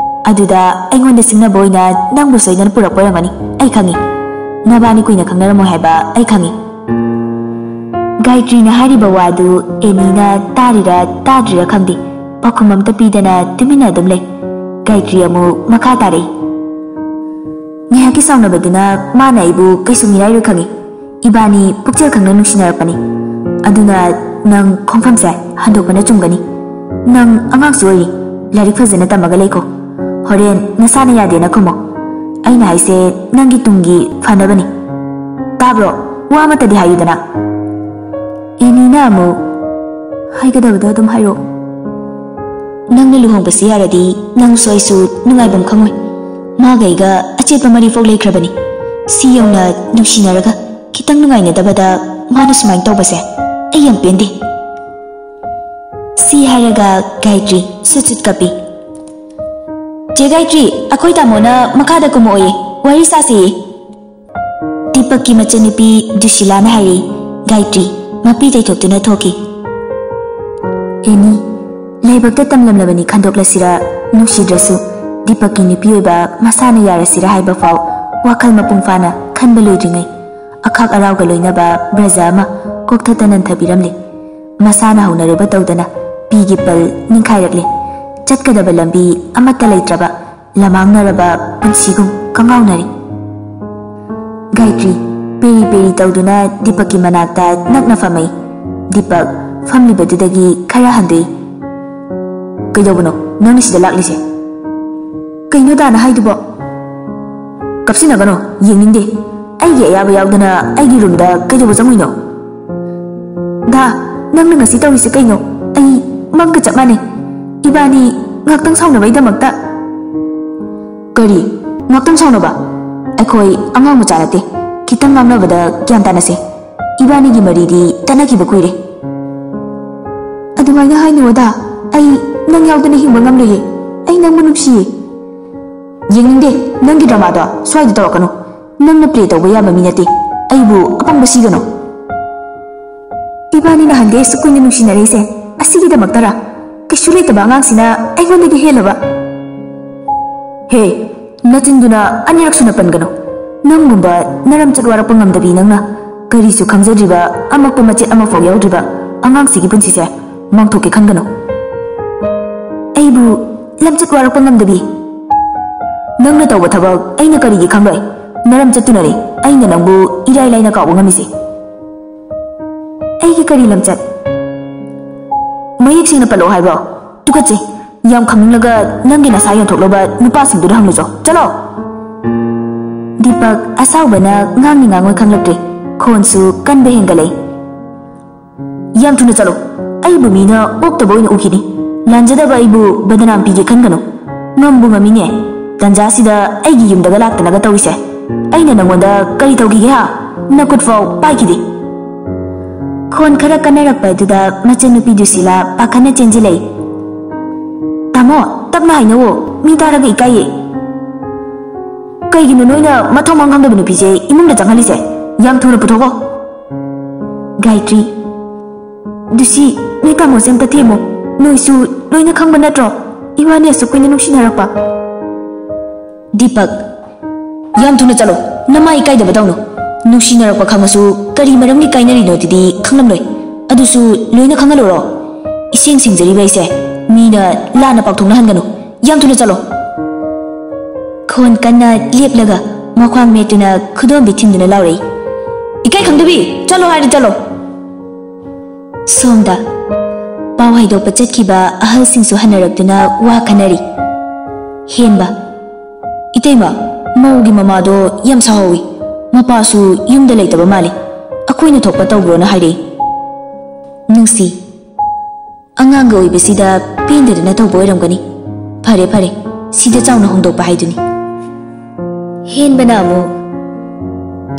ꯑꯗꯨꯗ ꯑꯩꯉꯣꯟꯗ ꯁꯤꯡꯅꯕ ꯑꯣꯏꯅ ꯅꯪꯕꯨ ꯁꯣꯏꯗꯅ ꯄꯨꯔꯛꯄ ꯑꯣꯏꯔꯝꯒꯅꯤ꯫ ꯑꯩ ꯈꯪꯉꯤ꯫ ꯅꯕꯥꯅꯤ ꯀꯨꯏꯅ ꯈꯪꯅꯔꯝꯃꯣꯏ ꯍꯥꯏꯕ ꯑꯩ ꯈꯪꯉꯤ꯫" ꯒꯥꯌꯇ꯭ꯔꯤꯅ ꯍꯥꯏꯔꯤꯕ ꯋꯥꯗꯨ ꯑꯦꯅꯤꯅ ꯇꯥꯔꯤꯔꯥ ꯇꯥꯗ꯭ꯔꯤꯔꯥ ꯈꯪꯗꯦ, ꯄꯥꯎꯈꯨꯝ ꯑꯝꯇ ꯄꯤꯗꯅ ꯇꯨꯃꯤꯟꯅ ꯑꯗꯨꯝ ꯂꯩ꯫ ꯒꯥꯌꯇ꯭ꯔꯤ ꯑꯃꯨꯛ ꯃꯈꯥ ꯇꯥꯔꯛꯏ, "ꯉꯥꯏꯍꯥꯛꯀꯤ ꯁꯥꯎꯅꯕꯗꯨꯅ ꯃꯥꯅ ꯑꯩꯕꯨ ꯀꯩꯁꯨ ꯃꯤꯔꯥꯏꯔꯣꯏ ꯈꯪꯉꯤ꯫ ꯏꯕꯥꯅꯤ ꯄꯨꯛꯆꯦꯜ ꯈꯪꯅ ꯅꯨꯡꯁꯤꯅꯔꯛꯄꯅꯤ꯫ ꯑꯗꯨꯅ ꯅꯪ ꯈꯣꯡꯐꯝꯁꯦ ꯍꯟꯗꯣꯛꯄꯅ ꯆꯨꯝꯒꯅꯤ꯫ ꯅꯪ ꯑꯉꯥꯡꯁꯨ ꯑꯣꯏꯔꯤ, ꯂꯥꯏꯔꯤꯛ ꯐꯖꯅ ꯇꯝꯃꯒ ꯂꯩꯀꯣ꯫ ꯍꯣꯔꯦꯟ ꯅꯁꯥꯅ ꯌꯥꯗꯦꯅ ꯈꯨꯝꯃꯣ꯫ ꯑꯩꯅ ꯍꯥꯏꯁꯦ ꯅꯪꯒꯤ ꯇꯨꯡꯒꯤ ꯐꯅꯕꯅꯤ꯫ ꯇꯥꯕ꯭ꯔꯣ? ꯋꯥ ꯑꯃꯠꯇꯗꯤ ꯍꯥꯏꯌꯨꯗꯅ꯫" ꯑꯦꯅꯤꯅ ꯑꯃꯨꯛ, ꯍꯥꯏꯒꯗꯕꯗꯣ ꯑꯗꯨꯝ ꯍꯥꯏꯔꯛꯑꯣ꯫ ꯅꯪꯅ ꯂꯨꯍꯣꯡꯕꯁꯤ ꯌꯥꯔꯗꯤ ꯅꯪꯁꯨ ꯑꯩꯁꯨ ꯅꯨꯡꯉꯥꯏꯐꯝ ꯈꯪꯉꯣꯏ꯫ ꯃꯥꯒ ꯑꯩꯒ ꯑꯆꯦꯠꯄ ꯃꯔꯤ ꯐꯥꯎ ꯂꯩꯈ꯭ꯔꯕꯅꯤ꯫ ꯁꯤ ꯌꯧꯅ ꯅꯨꯡꯁꯤꯅꯔꯒ ꯈꯤꯇꯪ ꯅꯨꯡꯉꯥꯏꯅꯗꯕꯗ ꯃꯥꯅ ꯁꯨꯃꯥꯏꯅ ꯇꯧꯕꯁꯦ ꯑꯩ ꯌꯥꯝ ꯄꯦꯟꯗꯦ꯫ ꯁꯤ ꯍꯥꯏꯔꯒ ꯒꯥꯌꯇ꯭ꯔꯤ ꯁꯨꯠ ꯁꯨꯠ ꯀꯞꯄꯤ꯫ "ꯆꯦ ꯒꯥꯌꯇ꯭ꯔꯤ, ꯑꯩꯈꯣꯏ ꯇꯥꯃꯣꯅ ꯃꯈꯥꯗ ꯀꯨꯝꯃꯛꯑꯣꯌꯦ, ꯋꯥꯔꯤ ꯁꯥꯁꯤꯌꯦ꯫" ꯗꯤꯄꯛꯀꯤ ꯃꯆꯟꯅꯨꯄꯤ ꯗꯨꯁꯤꯂꯥꯅ ꯍꯥꯏꯔꯤ꯫ ꯒꯥꯌꯇ꯭ꯔꯤ ꯃꯄꯤ ꯇꯩꯊꯣꯛꯇꯨꯅ ꯊꯣꯛꯈꯤ꯫ "ꯑꯦꯅꯤ, ꯂꯥꯏꯕꯛꯇ ꯇꯝꯂꯝꯂꯕꯅꯤ ꯈꯟꯗꯣꯛꯂꯁꯤꯔ?" ꯅꯨꯡꯁꯤꯗ꯭ꯔꯁꯨ ꯗꯤꯄꯛꯀꯤ ꯅꯨꯄꯤ ꯑꯣꯏꯕ ꯃꯁꯥꯅ ꯌꯥꯔꯁꯤꯔ ꯍꯥꯏꯕ ꯐꯥꯎ ꯋꯥꯈꯜ ꯃꯄꯨꯡ ꯐꯥꯅ ꯈꯟꯕ ꯂꯣꯏꯗ꯭ꯔꯤꯉꯩ ꯑꯈꯥꯛ ꯑꯔꯥꯎꯒ ꯂꯣꯏꯅꯕ ꯕ꯭ꯔꯖ ꯑꯃ ꯀꯣꯛꯊꯠꯇ ꯅꯟꯊꯕꯤꯔꯝꯂꯦ꯫ ꯃꯁꯥꯅ ꯍꯧꯅꯔꯨꯕ ꯇꯧꯗꯅ ꯄꯤꯒꯤ ꯄꯜ ꯅꯤꯡꯈꯥꯏꯔꯛꯂꯦ꯫ ꯆꯠꯀꯗꯕ ꯂꯝꯕꯤ ꯑꯃꯠꯇ ꯂꯩꯇ꯭ꯔꯕ ꯂꯃꯥꯡꯅꯔꯕ ꯄꯨꯟꯁꯤꯒꯨꯝ ꯀꯉꯥꯎꯅꯔꯤ꯫ ꯒꯥꯌꯇ꯭ꯔꯤ ꯄꯦꯔꯤ ꯄꯦꯔꯤ ꯇꯧꯗꯨꯅ ꯗꯤꯄꯛꯀꯤ ꯃꯅꯥꯛꯇ ꯅꯛꯅ ꯐꯝꯃꯛꯏ꯫ ꯗꯤꯄꯛ ꯐꯝꯂꯤꯕꯗꯨꯗꯒꯤ ꯈꯔ ꯍꯟꯗꯣꯛꯏ꯫ "ꯀꯩꯗꯧꯕꯅꯣ ꯅꯪꯅ ꯁꯤꯗ ꯂꯥꯛꯂꯤꯁꯦ?" "ꯀꯩꯅꯣ ꯗꯥꯅ ꯍꯥꯏꯗꯨꯕꯣ?" "ꯀꯞꯁꯤꯟꯅꯒꯅꯣ, ꯌꯦꯡꯅꯤꯡꯗꯦ꯫ ꯑꯩꯒꯤ ꯑꯌꯥꯕ ꯌꯥꯎꯗꯅ ꯑꯩꯒꯤ ꯔꯨꯝꯗ ꯀꯩꯗꯧꯕ ꯆꯪꯉꯨꯏꯅꯣ?" "ꯗꯥ, ꯅꯪꯅ ꯉꯁꯤ ꯇꯧꯔꯤꯁꯦ ꯀꯩꯅꯣ? ꯑꯩ ꯃꯪꯒ ꯆꯞ ꯃꯥꯟꯅꯩ꯫ ꯏꯕꯥꯅꯤ ꯉꯥꯛꯇꯪ ꯁꯥꯎꯅꯕꯩꯗꯃꯛꯇ꯫" "ꯀꯔꯤ? ꯉꯥꯛꯇꯪ ꯁꯥꯎꯅꯕ? ꯑꯩꯈꯣꯏ ꯑꯉꯥꯡ ꯃꯆꯥ ꯅꯠꯇꯦ꯫ ꯈꯤꯇꯪ ꯉꯥꯡꯅꯕꯗ ꯒ꯭ꯌꯥꯟ ꯇꯥꯅꯁꯦ꯫ ꯏꯕꯥꯅꯤꯒꯤ ꯃꯔꯤꯗꯤ ꯇꯠꯅꯈꯤꯕ ꯀꯨꯏꯔꯦ꯫" "ꯑꯗꯨꯃꯥꯏꯅ ꯍꯥꯏꯅꯨ ꯗꯥ꯫ ꯑꯩ ꯅꯪ ꯌꯥꯎꯗꯅ ꯍꯤꯡꯕ ꯉꯝꯂꯣꯏꯌꯦ꯫ ꯑꯩ ꯅꯪꯕꯨ ꯅꯨꯡꯁꯤꯌꯦ꯫" "ꯌꯦꯡꯅꯤꯡꯗꯦ ꯅꯪꯒꯤ ꯗ꯭ꯔꯃꯥꯗꯣ꯫ ꯁ꯭ꯋꯥꯏꯗ ꯇꯧꯔꯛꯀꯅꯨ꯫ ꯅꯪꯅ ꯄ꯭ꯂꯦ ꯇꯧꯕ ꯌꯥꯕ ꯃꯤ ꯅꯠꯇꯦ꯫ ꯑꯩꯕꯨ ꯑꯄꯪꯕ ꯁꯤꯒꯅꯨ꯫" "ꯏꯕꯥꯅꯤ ꯅꯍꯥꯟꯗꯩ ꯑꯁꯨꯛ ꯀꯨꯏꯅ ꯅꯨꯡꯁꯤꯅꯔꯛꯏꯁꯦ ꯑꯁꯤꯒꯤꯗꯃꯛꯇꯔꯥ? ꯀꯩꯁꯨ ꯂꯩꯇꯕ ꯑꯉꯥꯡꯁꯤꯅ ꯑꯩꯉꯣꯟꯗꯒꯤ ꯍꯦꯜꯂꯕ?" "ꯍꯦ, ꯅꯆꯤꯟꯗꯨꯅ ꯑꯅꯤꯔꯛ ꯁꯨꯅ ꯄꯟꯒꯅꯨ꯫ ꯅꯪꯒꯨꯝꯕ ꯅꯔꯝꯆꯠ ꯋꯥꯔꯛꯄ ꯉꯝꯗꯕꯤ ꯅꯪꯅ, ꯀꯔꯤꯁꯨ ꯈꯪꯖꯗ꯭ꯔꯤꯕ, ꯑꯃꯛꯄ ꯃꯆꯦꯠ ꯑꯃꯐꯥꯎ ꯌꯥꯎꯗ꯭ꯔꯤꯕ ꯑꯉꯥꯡꯁꯤꯒꯤ ꯄꯨꯟꯁꯤꯁꯦ ꯃꯥꯡꯊꯣꯛꯀꯦ ꯈꯟꯒꯅꯨ꯫" "ꯑꯩꯕꯨ ꯂꯝꯆꯠ ꯋꯥꯔꯛꯄ ꯉꯝꯗꯕꯤ? ꯅꯪꯅ ꯇꯧꯕ ꯊꯕꯛ ꯑꯩꯅ ꯀꯔꯤꯒꯤ ꯈꯪꯂꯣꯏ? ꯅꯔꯝꯆꯠꯇꯨꯅꯅꯤ ꯑꯩꯅ ꯅꯪꯕꯨ ꯏꯔꯥꯏ ꯂꯥꯏꯅ ꯀꯥꯎꯕ ꯉꯝꯃꯤꯁꯦ꯫" "ꯑꯩꯒꯤ ꯀꯔꯤ ꯂꯝꯆꯠ? ꯃꯌꯦꯛ ꯁꯦꯡꯅ ꯄꯜꯂꯛꯑꯣ ꯍꯥꯏꯕ꯭ꯔꯣ? ꯇꯨꯀꯠꯆꯩ꯫ ꯌꯥꯝ ꯈꯪꯅꯤꯡꯂꯒ ꯅꯪꯒꯤ ꯅꯁꯥ ꯌꯣꯟꯊꯣꯛꯂꯕ ꯅꯨꯄꯥꯁꯤꯡꯗꯨꯗ ꯍꯪꯂꯨꯆꯣ꯫ ꯆꯠꯂꯣ!" ꯗꯤꯄꯛ ꯑꯁꯥꯎꯕꯅ ꯉꯥꯡꯅꯤ ꯉꯥꯡꯉꯣꯏ ꯈꯪꯂꯛꯇ꯭ꯔꯦ꯫ ꯈꯣꯟꯁꯨ ꯀꯟꯕ ꯍꯦꯟꯒꯠꯂꯛꯏ꯫ "ꯌꯥꯝ ꯊꯨꯅ ꯆꯠꯂꯣ꯫ ꯑꯩ ꯑꯩꯕꯨ ꯃꯤꯅ ꯑꯣꯛꯇꯕ ꯑꯣꯏꯅ ꯎꯈꯤꯅꯤ꯫ ꯂꯥꯟꯖꯗꯕ ꯑꯩꯕꯨ ꯕꯗꯅꯥꯝ ꯄꯤꯒꯦ ꯈꯟꯒꯅꯨ꯫ ꯉꯝꯕꯨ ꯉꯝꯃꯤꯅꯦ꯫ ꯇꯟꯖꯥꯁꯤꯗ ꯑꯩꯒꯤ ꯌꯨꯝꯗꯒ ꯂꯥꯛꯇꯅꯒ ꯇꯧꯔꯤꯁꯦ꯫ ꯑꯩꯅ ꯅꯪꯉꯣꯟꯗ ꯀꯔꯤ ꯇꯧꯈꯤꯒꯦ ꯍꯥ? ꯅꯈꯨꯠꯐꯥꯎ ꯄꯥꯏꯈꯤꯗꯦ꯫ ꯈꯣꯟ ꯈꯔ ꯀꯟꯅꯔꯛꯄ ꯑꯗꯨꯗ ꯃꯆꯟꯅꯨꯄꯤ ꯗꯨꯁꯤꯂꯥ ꯄꯥꯈꯠꯅ ꯆꯦꯟꯁꯤꯜꯂꯛꯏ꯫ "ꯇꯥꯃꯣ, ꯇꯞꯅ ꯍꯥꯏꯅꯧꯋꯣ, ꯃꯤ ꯇꯥꯔꯒ ꯏꯀꯥꯏꯌꯦ꯫ ꯀꯩꯒꯤꯅꯣ ꯅꯣꯏꯅ ꯃꯊꯣꯡ ꯃꯔꯝ ꯈꯪꯗꯕ ꯅꯨꯄꯤꯁꯦ ꯏꯃꯨꯡꯗ ꯆꯪꯍꯜꯂꯤꯁꯦ? ꯌꯥꯝ ꯊꯨꯅ ꯄꯨꯊꯣꯛꯑꯣ꯫" ꯒꯥꯌꯇ꯭ꯔꯤ, "ꯗꯨꯁꯤ, ꯅꯣꯏ ꯇꯥꯃꯣꯁꯦ ꯑꯝꯇ ꯊꯦꯝꯃꯣ꯫ ꯅꯣꯏꯁꯨ ꯂꯣꯏꯅ ꯈꯪꯕ ꯅꯠꯇ꯭ꯔꯣ, ꯏꯕꯥꯅꯤ ꯑꯁꯨꯛ ꯀꯨꯏꯅ ꯅꯨꯡꯁꯤꯅꯔꯛꯄ?" ꯗꯤꯄꯛ, "ꯌꯥꯝ ꯊꯨꯅ ꯆꯠꯂꯣ, ꯅꯃꯥꯏ ꯏꯀꯥꯏꯗꯕꯗꯧꯅ꯫ ꯅꯨꯡꯁꯤꯅꯔꯛꯄ ꯈꯪꯉꯁꯨ ꯀꯔꯤ ꯃꯔꯝꯒꯤ ꯀꯥꯏꯅꯔꯤꯅꯣ ꯑꯗꯨꯗꯤ ꯈꯪꯂꯝꯂꯣꯏ꯫ ꯑꯗꯨꯁꯨ ꯂꯣꯏꯅ ꯈꯪꯍꯜꯂꯨꯔꯣ? ꯏꯁꯦꯡ ꯁꯦꯡꯖꯔꯤꯕ ꯑꯩꯁꯦ ꯃꯤꯅ ꯂꯥꯟꯅ ꯄꯥꯎꯊꯣꯛꯅꯍꯟꯒꯅꯨ꯫ ꯌꯥꯝ ꯊꯨꯅ ꯆꯠꯂꯣ꯫" ꯈꯣꯟ ꯀꯟꯅ ꯂꯦꯞꯂꯒ ꯃꯈ꯭ꯋꯥꯡ ꯃꯦꯠꯇꯨꯅ ꯈꯨꯗꯣꯝꯕꯤ ꯊꯤꯟꯗꯨꯅ ꯂꯥꯎꯔꯛꯏ꯫ "ꯏꯀꯥꯏ ꯈꯪꯗꯕꯤ, ꯆꯠꯂꯣ ꯍꯥꯏꯔꯗꯤ ꯆꯠꯂꯣ꯫" ꯁꯣꯝꯗ ꯄꯥꯎ ꯍꯥꯏꯗꯣꯛꯄ ꯆꯠꯈꯤꯕ ꯑꯍꯜꯁꯤꯡꯁꯨ ꯍꯟꯅꯔꯛꯇꯨꯅ ꯋꯥ ꯈꯟꯅꯔꯤ꯫ ꯍꯦꯟꯕ, "ꯏꯇꯩꯃ, ꯃꯧꯒꯤ ꯃꯃꯥꯗꯣ ꯌꯥꯝ ꯁꯥꯎꯍꯧꯋꯤ꯫ ꯃꯄꯥꯁꯨ ꯌꯨꯝꯗ ꯂꯩꯇꯕ ꯃꯥꯜꯂꯤ꯫ ꯑꯩꯈꯣꯏꯅ ꯊꯣꯛꯄ ꯇꯧꯈ꯭ꯔꯣꯅ ꯍꯥꯏꯔꯛꯏ꯫" ꯅꯨꯡꯁꯤ, "ꯑꯉꯥꯡꯒ ꯑꯣꯏꯕꯁꯤꯗ ꯄꯦꯟꯗꯗꯅ ꯇꯧꯕ ꯑꯣꯏꯔꯝꯒꯅꯤ꯫ ꯐꯔꯦ ꯐꯔꯦ, ꯁꯤꯗ ꯆꯥꯎꯅ ꯍꯣꯡꯗꯣꯛꯄ ꯍꯥꯏꯗꯨꯅꯤ꯫" ꯍꯦꯟꯕꯅ ꯑꯃꯨꯛ,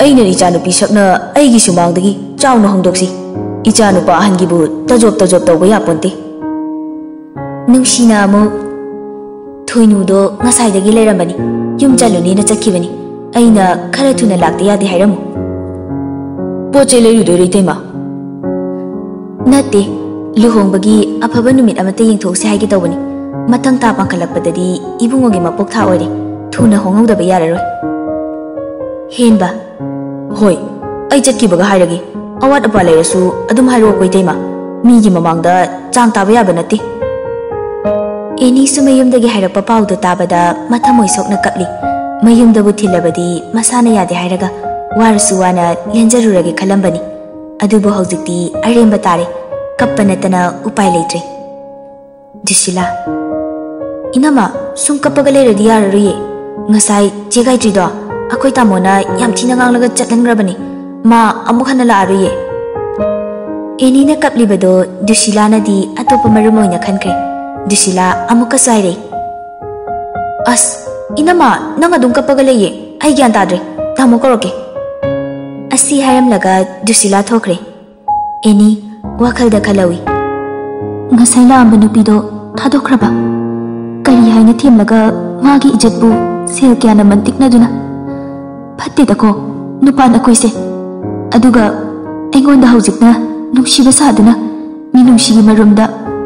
"ꯑꯩꯅ ꯏꯆꯥꯅꯨꯄꯤ ꯁꯛꯅ ꯑꯩꯒꯤ ꯁꯨꯃꯥꯡꯗꯒꯤ ꯆꯥꯎꯅ ꯍꯣꯡꯗꯣꯛꯁꯤ꯫ ꯏꯆꯥꯅꯨꯄꯥ ꯑꯍꯟꯒꯤꯕꯨ ꯇꯖꯣꯞ ꯇꯖꯣꯞ ꯇꯧꯕ ꯌꯥꯄꯣꯟꯇꯦ꯫" ꯅꯨꯡꯁꯤꯅ ꯑꯃꯨꯛ, "ꯊꯣꯏꯅꯨꯗꯣ ꯉꯁꯥꯏꯗꯒꯤ ꯂꯩꯔꯝꯕꯅꯤ, ꯌꯨꯝ ꯆꯠꯂꯨꯅꯦꯅ ꯆꯠꯈꯤꯕꯅꯤ꯫ ꯑꯩꯅ ꯈꯔ ꯊꯨꯅ ꯂꯥꯛꯇ ꯌꯥꯗꯦ ꯍꯥꯏꯔꯝꯃꯨ꯫" "ꯄꯣꯠ ꯆꯩ ꯂꯩꯔꯨꯗꯣꯏꯔꯣ, ꯏꯇꯩꯃ?" "ꯅꯠꯇꯦ, ꯂꯨꯍꯣꯡꯕꯒꯤ ꯑꯐꯕ ꯅꯨꯃꯤꯠ ꯑꯃꯠꯇ ꯌꯦꯡꯊꯣꯛꯎꯁꯦ ꯍꯥꯏꯒꯦ ꯇꯧꯕꯅꯤ꯫ ꯃꯊꯪ ꯊꯥ ꯄꯥꯟꯈꯠꯂꯛꯄꯗꯗꯤ ꯏꯕꯨꯡꯉꯣꯒꯤ ꯃꯄꯣꯛ ꯊꯥ ꯑꯣꯏꯔꯦ꯫ ꯊꯨꯅ ꯍꯣꯡꯍꯧꯗꯕ ꯌꯥꯔꯔꯣꯏ꯫" ꯍꯦꯟꯕ, "ꯍꯣꯏ, ꯑꯩ ꯆꯠꯈꯤꯕꯒ ꯍꯥꯏꯔꯒꯦ꯫ ꯑꯋꯥꯠ ꯑꯄꯥ ꯂꯩꯔꯁꯨ ꯑꯗꯨꯝ ꯍꯥꯏꯔꯛꯑꯣꯀꯣ, ꯏꯇꯩꯃ꯫ ꯃꯤꯒꯤ ꯃꯃꯥꯡꯗ ꯆꯥꯡ ꯇꯥꯕ ꯌꯥꯕ ꯅꯠꯇꯦ꯫" ꯑꯦꯅꯤꯁꯨ ꯃꯌꯨꯝꯗꯒꯤ ꯍꯥꯏꯔꯛꯄ ꯄꯥꯎꯗꯨ ꯇꯥꯕꯗ ꯃꯊꯃꯣꯏ ꯁꯣꯛꯅ ꯀꯞꯂꯤ꯫ ꯃꯌꯨꯝꯗꯕꯨ ꯊꯤꯜꯂꯕꯗꯤ ꯃꯁꯥꯅ ꯌꯥꯗꯦ ꯍꯥꯏꯔꯒ ꯋꯥꯔꯁꯨ ꯋꯥꯅ ꯂꯦꯟꯖꯔꯨꯔꯒꯦ ꯈꯜꯂꯝꯕꯅꯤ꯫ ꯑꯗꯨꯕꯨ ꯍꯧꯖꯤꯛꯇꯤ ꯑꯔꯦꯝꯕ ꯇꯥꯔꯦ꯫ ꯀꯞꯄ ꯅꯠꯇꯅ ꯎꯄꯥꯏ ꯂꯩꯇ꯭ꯔꯦ꯫ ꯖꯨꯁꯤꯂꯥ, "ꯏꯅꯝꯃ, ꯁꯨꯝ ꯀꯞꯄꯒ ꯂꯩꯔꯗꯤ ꯌꯥꯔꯔꯣꯏꯌꯦ꯫ ꯉꯁꯥꯏ ꯆꯦ ꯒꯥꯌꯇ꯭ꯔꯤꯗꯣ ꯑꯩꯈꯣꯏ ꯇꯥꯃꯣꯅ ꯌꯥꯝ ꯊꯤꯅ ꯉꯥꯡꯂꯒ ꯆꯠꯍꯟꯈ꯭ꯔꯕꯅꯤ꯫ ꯃꯥ ꯑꯃꯨꯛ ꯍꯟꯅ ꯂꯥꯛꯑꯔꯣꯏꯌꯦ꯫" ꯑꯦꯅꯤꯅ ꯀꯞꯂꯤꯕꯗꯣ ꯗꯨꯁꯤꯂꯥꯅꯗꯤ ꯑꯇꯣꯞꯄ ꯃꯔꯝ ꯑꯣꯏꯅ ꯈꯟꯈ꯭ꯔꯦ꯫ ꯗꯨꯁꯤꯂꯥ ꯑꯃꯨꯛꯀꯁꯨ ꯍꯥꯏꯔꯛꯏ, "ꯑꯁ, ꯏꯅꯝꯃ, ꯅꯪ ꯑꯗꯨꯝ ꯀꯞꯄꯒ ꯂꯩꯌꯦ꯫ ꯑꯩ ꯒ꯭ꯌꯥꯟ ꯇꯥꯗ꯭ꯔꯦ꯫ ꯇꯥꯃꯣ ꯀꯧꯔꯛꯀꯦ꯫" ꯑꯁꯤ ꯍꯥꯏꯔꯝꯂꯒ ꯗꯨꯁꯤꯂꯥ ꯊꯣꯛꯈ꯭ꯔꯦ꯫ ꯑꯦꯅꯤ ꯋꯥꯈꯜꯗ ꯈꯜꯍꯧꯏ, "ꯉꯁꯥꯏ ꯂꯥꯛꯑꯝꯕ ꯅꯨꯄꯤꯗꯣ ꯊꯥꯗꯣꯛꯈ꯭ꯔꯕ? ꯀꯔꯤ ꯍꯥꯏꯅ ꯊꯦꯝꯂꯒ ꯃꯥꯒꯤ ꯏꯖꯠꯄꯨ ꯁꯦꯜ ꯀꯌꯥꯅ ꯃꯟꯇꯤꯛꯅꯗꯨꯅ? ꯐꯠꯇꯦꯗꯀꯣ ꯅꯨꯄꯥ ꯅꯈꯣꯏꯁꯦ꯫ ꯑꯗꯨꯒ ꯑꯩꯉꯣꯟꯗ ꯍꯧꯖꯤꯛꯅ ꯅꯨꯡꯁꯤꯕ ꯁꯥꯗꯨꯅ, ꯃꯤꯅꯨꯡꯁꯤꯒꯤ ꯃꯔꯨꯝꯗ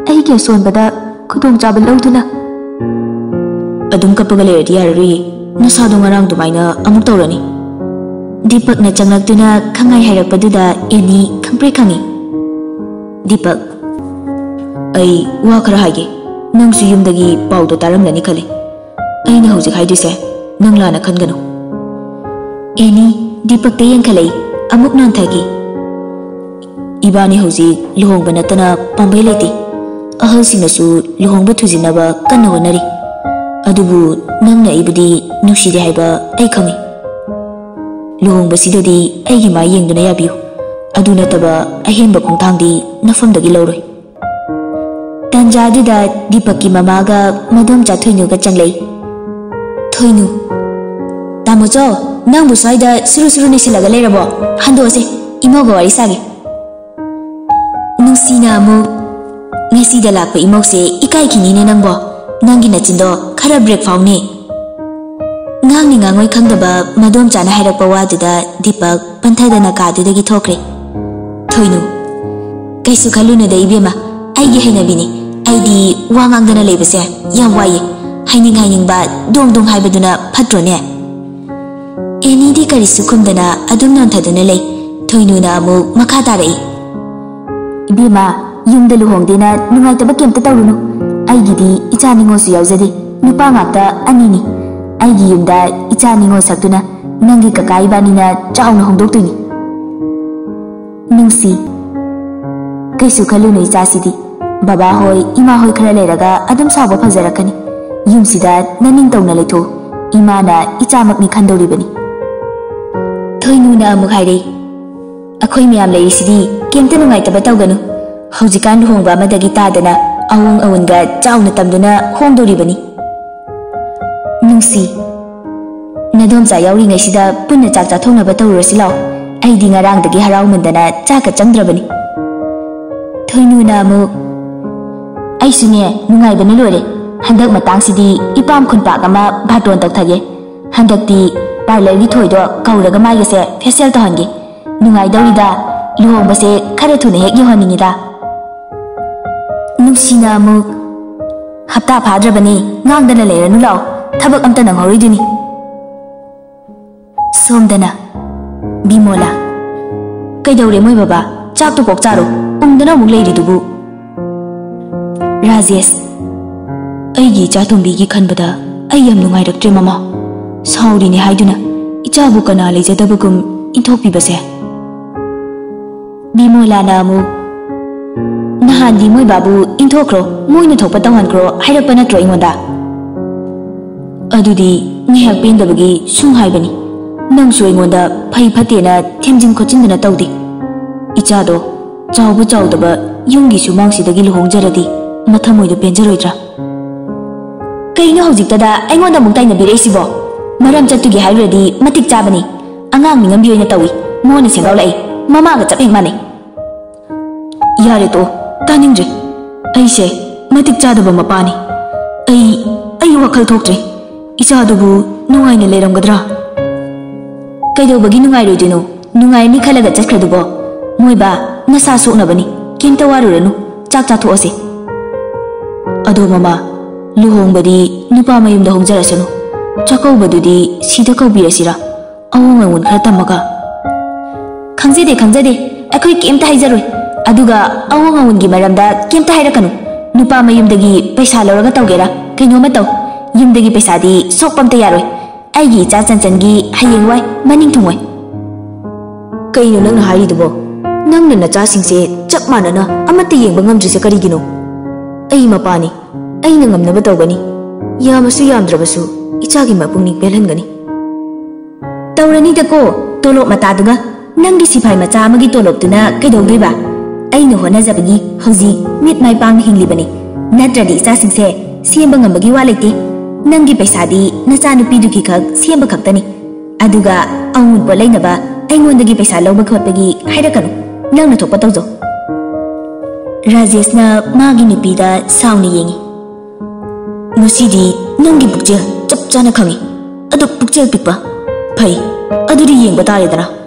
ꯑꯩꯒꯤ ꯑꯁꯣꯟꯕꯗ ꯈꯨꯗꯣꯡꯆꯥꯕ ꯂꯧꯗꯨꯅ꯫" "ꯑꯗꯨꯝ ꯀꯞꯄꯒ ꯂꯩꯔꯗꯤ ꯌꯥꯔꯔꯣꯏꯌꯦ꯫ ꯅꯁꯥꯗꯣ ꯉꯔꯥꯡ ꯑꯗꯨꯃꯥꯏꯅ ꯑꯃꯨꯛ ꯇꯧꯔꯅꯤ꯫" ꯗꯤꯄꯛꯅ ꯆꯪꯂꯛꯇꯨꯅ ꯈꯪꯍꯥꯏ ꯍꯥꯏꯔꯛꯄꯗꯨꯗ ꯑꯦꯅꯤ ꯈꯪꯄ꯭ꯔꯦꯛ ꯈꯪꯉꯤ꯫ ꯗꯤꯄꯛ, "ꯑꯩ ꯋꯥ ꯈꯔ ꯍꯥꯏꯒꯦ꯫ ꯅꯪꯁꯨ ꯌꯨꯝꯗꯒꯤ ꯄꯥꯎꯗꯣ ꯇꯥꯔꯝꯂꯅꯤ ꯈꯜꯂꯤ꯫ ꯑꯩꯅ ꯍꯧꯖꯤꯛ ꯍꯥꯏꯗꯣꯏꯁꯦ ꯅꯪ ꯂꯥꯟꯅ ꯈꯟꯒꯅꯨ꯫" ꯑꯦꯅꯤ ꯗꯤꯄꯛꯇ ꯌꯦꯡꯈꯠꯂꯛꯏ, ꯑꯃꯨꯛ ꯅꯥꯟꯊꯈꯤ꯫ "ꯏꯕꯥꯅꯤ ꯍꯧꯖꯤꯛ ꯂꯨꯍꯣꯡꯕ ꯅꯠꯇꯅ ꯄꯥꯝꯕꯩ ꯂꯩꯇꯦ꯫ ꯑꯍꯜꯁꯤꯡꯅꯁꯨ ꯂꯨꯍꯣꯡꯕ ꯊꯨꯖꯤꯟꯅꯕ ꯀꯟꯅ ꯍꯣꯠꯅꯔꯤ꯫ ꯑꯗꯨꯕꯨ ꯅꯪꯅ ꯑꯩꯕꯨꯗꯤ ꯅꯨꯡꯁꯤꯗꯦ ꯍꯥꯏꯕ ꯑꯩ ꯈꯪꯏ꯫ ꯂꯨꯍꯣꯡꯕꯁꯤꯗꯗꯤ ꯑꯩꯒꯤ ꯃꯥꯏ ꯌꯦꯡꯗꯨꯅ ꯌꯥꯕꯤꯌꯨ꯫ ꯑꯗꯨ ꯅꯠꯇꯕ ꯑꯍꯦꯟꯕ ꯈꯣꯡꯊꯥꯡꯗꯤ ꯅꯐꯝꯗꯒꯤ ꯂꯧꯔꯣꯏ꯫" ꯇꯥꯟꯖꯥꯗꯨꯗ ꯗꯤꯄꯛꯀꯤ ꯃꯃꯥꯒ ꯃꯗꯣꯝꯆꯥ ꯊꯣꯏꯅꯨꯒ ꯆꯪꯂꯛꯏ꯫ ꯊꯣꯏꯅꯨ, "ꯇꯥꯃꯣꯆꯧ, ꯅꯪꯕꯨ ꯁ꯭ꯋꯥꯏꯗ ꯁꯨꯔꯨ ꯁꯨꯔꯨ ꯅꯩꯁꯤꯜꯂꯒ ꯂꯩꯔꯕꯣ? ꯍꯟꯗꯣꯛꯑꯁꯦ, ꯏꯃꯧꯒ ꯋꯥꯔꯤ ꯁꯥꯒꯦ꯫" ꯅꯨꯡꯁꯤꯅ ꯑꯃꯨꯛ, "ꯉꯁꯤꯗ ꯂꯥꯛꯄ ꯏꯃꯧꯁꯦ ꯏꯀꯥꯏꯈꯤꯅꯤꯅꯦ ꯅꯪꯕꯣ꯫ ꯅꯪꯒꯤ ꯅꯆꯤꯟꯗꯣ ꯈꯔ ꯕ꯭ꯔꯦꯛ ꯐꯥꯎꯅꯦ꯫" ꯉꯥꯡꯅꯤ ꯉꯥꯡꯉꯣꯏ ꯈꯪꯗꯕ ꯃꯗꯣꯝꯆꯥꯅ ꯍꯥꯏꯔꯛꯄ ꯋꯥꯗꯨꯗ ꯗꯤꯄꯛ ꯄꯟꯊꯗꯅ ꯀꯥꯗꯨꯗꯒꯤ ꯊꯣꯛꯈ꯭ꯔꯦ꯫ ꯊꯣꯏꯅꯨ, "ꯀꯩꯁꯨ ꯈꯜꯂꯨꯅꯨꯗ ꯏꯕꯦꯝꯃ, ꯑꯩꯒꯤ ꯍꯩꯅꯕꯤꯅꯤ꯫ ꯑꯩꯗꯤ ꯋꯥ ꯉꯥꯡꯗꯅ ꯂꯩꯕꯁꯦ ꯌꯥꯝ ꯋꯥꯏꯌꯦ꯫ ꯍꯥꯏꯅꯤꯡ ꯍꯥꯏꯅꯤꯡꯕ ꯗꯣꯡ ꯗꯣꯡ ꯍꯥꯏꯕꯗꯨꯅ ꯐꯠꯇ꯭ꯔꯣꯅꯦ?" ꯑꯦꯅꯤꯗꯤ ꯀꯔꯤꯁꯨ ꯈꯨꯝꯗꯅ ꯑꯗꯨꯝ ꯅꯣꯟꯊꯗꯨꯅ ꯂꯩ꯫ ꯊꯣꯏꯅꯨꯅ ꯑꯃꯨꯛ ꯃꯈꯥ ꯇꯥꯔꯛꯏ, "ꯏꯕꯦꯝꯃ, ꯌꯨꯝꯗ ꯂꯨꯍꯣꯡꯗꯦꯅ ꯅꯨꯡꯉꯥꯏꯇꯕ ꯀꯩꯝꯇ ꯇꯧꯔꯨꯅꯨ꯫ ꯑꯩꯒꯤꯗꯤ ꯏꯆꯥ ꯅꯤꯉꯣꯜꯁꯨ ꯌꯥꯎꯖꯗꯦ, ꯅꯨꯄꯥ ꯉꯥꯛꯇ ꯑꯅꯤꯅꯤ꯫ ꯑꯩꯒꯤ ꯌꯨꯝꯗ ꯏꯆꯥ ꯅꯤꯉꯣꯜ ꯁꯛꯇꯨꯅ ꯅꯪꯒꯤ ꯀꯀꯥ ꯏꯕꯥꯅꯤꯅ ꯆꯥꯎꯅ ꯍꯣꯡꯗꯣꯛꯇꯣꯏꯅꯤ꯫" ꯅꯨꯡꯁꯤ, "ꯀꯩꯁꯨ ꯈꯜꯂꯨꯅꯨ ꯏꯆꯥꯁꯤꯗꯤ꯫ ꯕꯕꯥ ꯍꯣꯏ, ꯏꯃꯥ ꯍꯣꯏ ꯈꯔ ꯂꯩꯔꯒ ꯑꯗꯨꯝ ꯁꯥꯎꯕ ꯐꯖꯔꯛꯀꯅꯤ꯫ ꯌꯨꯝꯁꯤꯗ ꯅꯅꯤꯡꯇꯧꯅ ꯂꯩꯊꯣꯛꯎ꯫ ꯏꯃꯥꯅ ꯏꯆꯥꯃꯛꯅꯤ ꯈꯟꯗꯧꯔꯤꯕꯅꯤ꯫" ꯊꯣꯏꯅꯨꯅ ꯑꯃꯨꯛ ꯍꯥꯏꯔꯛꯏ, ꯑꯩꯈꯣꯏ ꯃꯌꯥꯝ ꯂꯩꯔꯤꯁꯤꯗꯤ ꯀꯩꯝꯇ ꯅꯨꯡꯉꯥꯏꯇꯕ ꯇꯧꯒꯅꯨ꯫ ꯍꯧꯖꯤꯛꯀꯥꯟ ꯂꯨꯍꯣꯡꯕ ꯑꯃꯗꯒꯤ ꯇꯥꯗꯅ ꯑꯑꯣꯡ ꯑꯑꯣꯟꯒ ꯆꯥꯎꯅ ꯇꯝꯗꯨꯅ ꯍꯣꯡꯗꯣꯔꯤꯕꯅꯤ꯫ ꯅꯨꯡꯁꯤ, ꯅꯗꯣꯝꯆꯥ ꯌꯥꯎꯔꯤꯉꯩꯁꯤꯗ ꯄꯨꯟꯅ ꯆꯥꯛ ꯆꯥꯊꯣꯛꯅꯕ ꯇꯧꯔꯨꯔꯁꯤ ꯂꯥꯎ꯫ ꯑꯩꯗꯤ ꯉꯔꯥꯡꯗꯒꯤ ꯍꯔꯥꯎꯃꯟꯗꯅ ꯆꯥꯛꯀ ꯆꯪꯗ꯭ꯔꯕꯅꯤ꯫ ꯊꯣꯏꯅꯨꯅ ꯑꯃꯨꯛ, "ꯑꯩꯁꯨꯅꯦ, ꯅꯨꯡꯉꯥꯏꯕꯅ ꯂꯣꯏꯔꯦ꯫ ꯍꯟꯗꯛ ꯃꯇꯥꯡꯁꯤꯗꯤ ꯏꯄꯥꯝ ꯈꯨꯟꯄꯥꯛ ꯑꯃ ꯕꯥꯇꯣꯟ ꯇꯧꯊꯒꯦ꯫ ꯍꯟꯗꯛꯇꯤ ꯄꯥꯔꯂꯔꯒꯤ ꯊꯣꯏꯗꯣ ꯀꯧꯔꯒ ꯃꯥꯏꯒꯁꯦ ꯐꯦꯁꯤꯌꯦꯜ ꯇꯧꯍꯟꯒꯦ꯫ ꯅꯨꯡꯉꯥꯏꯗꯧꯔꯤꯗ, ꯂꯨꯍꯣꯡꯕꯁꯦ ꯈꯔ ꯊꯨꯅ ꯍꯦꯛ ꯌꯧꯍꯟꯅꯤꯡꯉꯤꯗ꯫" ꯅꯨꯡꯁꯤꯅ ꯑꯃꯨꯛ, "ꯍꯞꯇꯥ ꯐꯥꯗ꯭ꯔꯕꯅꯤ, ꯉꯥꯡꯗꯅ ꯂꯩꯔꯅꯨ ꯂꯥꯎ, ꯊꯕꯛ ꯑꯝꯇ ꯅꯪꯍꯧꯔꯣꯏꯗꯨꯅꯤ꯫" ꯁꯣꯝꯗꯅ ꯕꯤꯃꯣꯂꯥ, "ꯀꯩꯗꯧꯔꯦ ꯃꯣꯏ ꯕꯕꯥ? ꯆꯥꯛꯇꯣ ꯀꯣꯛ ꯆꯥꯔꯣ, ꯎꯪꯗꯅ ꯑꯃꯨꯛ ꯂꯩꯔꯤꯗꯨꯕꯨ?" ꯔꯥꯖꯦꯁ, "ꯑꯩꯒꯤ ꯏꯆꯥ ꯇꯣꯝꯕꯤꯒꯤ ꯈꯟꯕꯗ ꯑꯩ ꯌꯥꯝ ꯅꯨꯡꯉꯥꯏꯔꯛꯇ꯭ꯔꯦ ꯃꯃꯥ꯫ ꯁꯥꯎꯔꯤꯅꯦ ꯍꯥꯏꯗꯨꯅ ꯏꯆꯥꯕꯨ ꯀꯅꯥ ꯂꯩꯖꯗꯕꯒꯨꯝ ꯏꯟꯊꯣꯛꯄꯤꯕꯁꯦ꯫" ꯕꯤꯃꯣꯂꯥꯅ ꯑꯃꯨꯛ, "ꯅꯍꯥꯟꯗꯤ ꯃꯣꯏ ꯕꯥꯕꯨ ꯏꯟꯊꯣꯛꯈ꯭ꯔꯣ, ꯃꯣꯏꯅ ꯊꯣꯛꯄ ꯇꯧꯍꯟꯈ꯭ꯔꯣ ꯍꯥꯏꯔꯛꯄ ꯅꯠꯇ꯭ꯔꯣ ꯑꯩꯉꯣꯟꯗ? ꯑꯗꯨꯗꯤ ꯉꯥꯏꯍꯥꯛ ꯄꯦꯟꯗꯕꯒꯤ ꯁꯨꯝ ꯍꯥꯏꯕꯅꯤ꯫ ꯅꯪꯁꯨ ꯑꯩꯉꯣꯟꯗ ꯐꯩ ꯐꯠꯇꯦꯅ ꯊꯦꯝꯖꯤꯟ ꯈꯣꯠꯆꯤꯟꯗꯅ ꯇꯧꯗꯦ꯫ ꯏꯆꯥꯗꯣ ꯆꯥꯎꯕ ꯆꯥꯎꯗꯕ ꯌꯨꯝꯒꯤ ꯁꯨꯃꯥꯡꯁꯤꯗꯒꯤ ꯂꯨꯍꯣꯡꯖꯔꯗꯤ ꯃꯊꯃꯣꯏꯗꯣ ꯄꯦꯟꯖꯔꯣꯏꯗ꯭ꯔꯥ?" "ꯀꯩꯅꯣ ꯍꯧꯖꯤꯛꯇꯗ ꯑꯩꯉꯣꯟꯗ ꯑꯃꯨꯛ ꯇꯥꯏꯅꯕꯤꯔꯛꯏꯁꯤꯕꯣ? ꯃꯔꯝ ꯆꯠꯇꯨꯒꯤ ꯍꯥꯏꯔꯨꯔꯗꯤ ꯃꯇꯤꯛ ꯆꯥꯕꯅꯤ꯫ ꯑꯉꯥꯡ ꯃꯤꯉꯝꯕꯤ ꯑꯣꯏꯅ ꯇꯧꯏ꯫ ꯃꯣꯟꯅ ꯁꯦꯝꯒꯥꯎꯂꯛꯏ꯫ ꯃꯃꯥꯒ ꯆꯞ ꯍꯦꯛ ꯃꯥꯟꯅꯩ꯫" "ꯌꯥꯔꯦ ꯇꯣ, ꯇꯥꯅꯤꯡꯗ꯭ꯔꯦ꯫ ꯑꯩꯁꯦ ꯃꯇꯤꯛ ꯆꯥꯗꯕ ꯃꯄꯥꯅꯤ꯫ ꯑꯩ, ꯑꯩ ꯋꯥꯈꯜ ꯊꯣꯛꯇ꯭ꯔꯦ꯫ ꯏꯆꯥꯗꯨꯕꯨ ꯅꯨꯡꯉꯥꯏꯅ ꯂꯩꯔꯝꯒꯗ꯭ꯔꯥ?" "ꯀꯩꯗꯧꯕꯒꯤ ꯅꯨꯡꯉꯥꯏꯔꯣꯏꯗꯣꯏꯅꯣ? ꯅꯨꯡꯉꯥꯏꯔꯅꯤ ꯈꯜꯂꯒ ꯆꯠꯈ꯭ꯔꯗꯨꯕꯣ? ꯃꯣꯏ ꯕꯥ, ꯅꯁꯥ ꯁꯣꯛꯅꯕꯅꯤ꯫ ꯀꯩꯝꯇ ꯋꯥꯔꯨꯔꯅꯨ꯫ ꯆꯥꯛ ꯆꯥꯊꯣꯛꯑꯁꯦ꯫" "ꯑꯗꯣ ꯃꯃꯥ, ꯂꯨꯍꯣꯡꯕꯗꯤ ꯅꯨꯄꯥ ꯃꯌꯨꯝꯗ ꯍꯣꯡꯖꯔꯁꯅꯨ꯫ ꯆꯥꯛꯀꯧꯕꯗꯨꯗꯤ ꯁꯤꯗ ꯀꯧꯕꯤꯔꯁꯤꯔꯥ? ꯑꯑꯣꯡ ꯑꯑꯣꯟ ꯈꯔ ꯇꯝꯃꯒ꯫" "ꯈꯪꯖꯗꯦ, ꯈꯪꯖꯗꯦ꯫ ꯑꯩꯈꯣꯏ ꯀꯩꯝꯇ ꯍꯥꯏꯖꯔꯣꯏ꯫ ꯑꯗꯨꯒ ꯑꯑꯣꯡ ꯑꯑꯣꯟꯒꯤ ꯃꯔꯝꯗ ꯀꯩꯝꯇ ꯍꯥꯏꯔꯛꯀꯅꯨ꯫ ꯅꯨꯄꯥ ꯃꯌꯨꯝꯗꯒꯤ ꯄꯩꯁꯥ ꯂꯧꯔꯒ ꯇꯧꯒꯦꯔꯥ ꯀꯩꯅꯣꯝꯃ ꯇꯧ꯫ ꯌꯨꯝꯗꯒꯤ ꯄꯩꯁꯥꯗꯤ ꯁꯣꯛꯄ ꯑꯝꯇ ꯌꯥꯔꯣꯏ꯫ ꯑꯩꯒꯤ ꯏꯆꯥ ꯆꯟꯆꯟꯒꯤ ꯍꯌꯦꯡꯋꯥꯏ ꯃꯅꯤꯡ ꯊꯨꯡꯉꯣꯏ꯫" "ꯀꯩꯅꯣ ꯅꯪꯅ ꯍꯥꯏꯔꯤꯗꯨꯕꯣ? ꯅꯪꯅ ꯅꯆꯥꯁꯤꯡꯁꯦ ꯆꯞ ꯃꯥꯟꯅꯅ ꯑꯃꯠꯇ ꯌꯦꯡꯕ ꯉꯝꯗ꯭ꯔꯤꯁꯦ ꯀꯔꯤꯒꯤꯅꯣ? ꯑꯩ ꯃꯄꯥꯅꯤ, ꯑꯩꯅ ꯉꯝꯅꯕ ꯇꯧꯒꯅꯤ꯫ ꯌꯥꯝꯃꯁꯨ ꯌꯥꯝꯗ꯭ꯔꯕꯁꯨ ꯏꯆꯥꯒꯤ ꯃꯄꯨꯛꯅꯤꯡ ꯄꯦꯜꯍꯟꯒꯅꯤ꯫" "ꯇꯧꯔꯅꯤꯗꯀꯣ, ꯇꯣꯂꯣꯞ ꯃꯇꯥꯗꯨꯒ꯫ ꯅꯪꯒꯤ ꯁꯤꯐꯥꯏ ꯃꯆꯥ ꯑꯃꯒꯤ ꯇꯣꯂꯣꯞꯇꯨꯅ ꯀꯩꯗꯧꯗꯣꯏꯕ? ꯑꯩꯅ ꯍꯣꯠꯅꯖꯕꯒꯤ ꯍꯧꯖꯤꯛ ꯃꯤꯠ ꯃꯥꯏ ꯄꯥꯡꯅ ꯍꯤꯡꯂꯤꯕꯅꯤ꯫ ꯅꯠꯇ꯭ꯔꯗꯤ ꯏꯆꯥꯁꯤꯡꯁꯦ ꯁꯦꯝꯕ ꯉꯝꯕꯒꯤ ꯋꯥ ꯂꯩꯇꯦ꯫ ꯅꯪꯒꯤ ꯄꯩꯁꯥꯗꯤ ꯅꯆꯥꯅꯨꯄꯤꯗꯨꯒꯤ ꯈꯛ ꯁꯦꯝꯕ ꯈꯛꯇꯅꯤ꯫ ꯑꯗꯨꯒ ꯑꯎꯟꯄꯣꯠ ꯂꯩꯅꯕ ꯑꯩꯉꯣꯟꯗꯒꯤ ꯄꯩꯁꯥ ꯂꯧꯕ ꯈꯣꯠꯄꯒꯤ ꯍꯥꯏꯔꯛꯀꯅꯨ꯫ ꯅꯪꯅ ꯊꯣꯛꯄ ꯇꯧꯖꯧ꯫ ꯔꯥꯖꯦꯁꯅ ꯃꯥꯒꯤ ꯅꯨꯄꯤꯗ ꯁꯥꯎꯅ ꯌꯦꯡꯉꯤ꯫ ꯉꯁꯤꯗꯤ ꯅꯪꯒꯤ ꯄꯨꯛꯆꯦꯜ ꯆꯞ ꯆꯥꯅ ꯈꯪꯉꯤ꯫ ꯑꯗꯨ ꯄꯨꯛꯆꯦꯜ ꯄꯤꯛꯄ꯫ ꯐꯩ, ꯑꯗꯨꯗꯤ ꯌꯦꯡꯕ ꯇꯥꯔꯦꯗꯅ꯫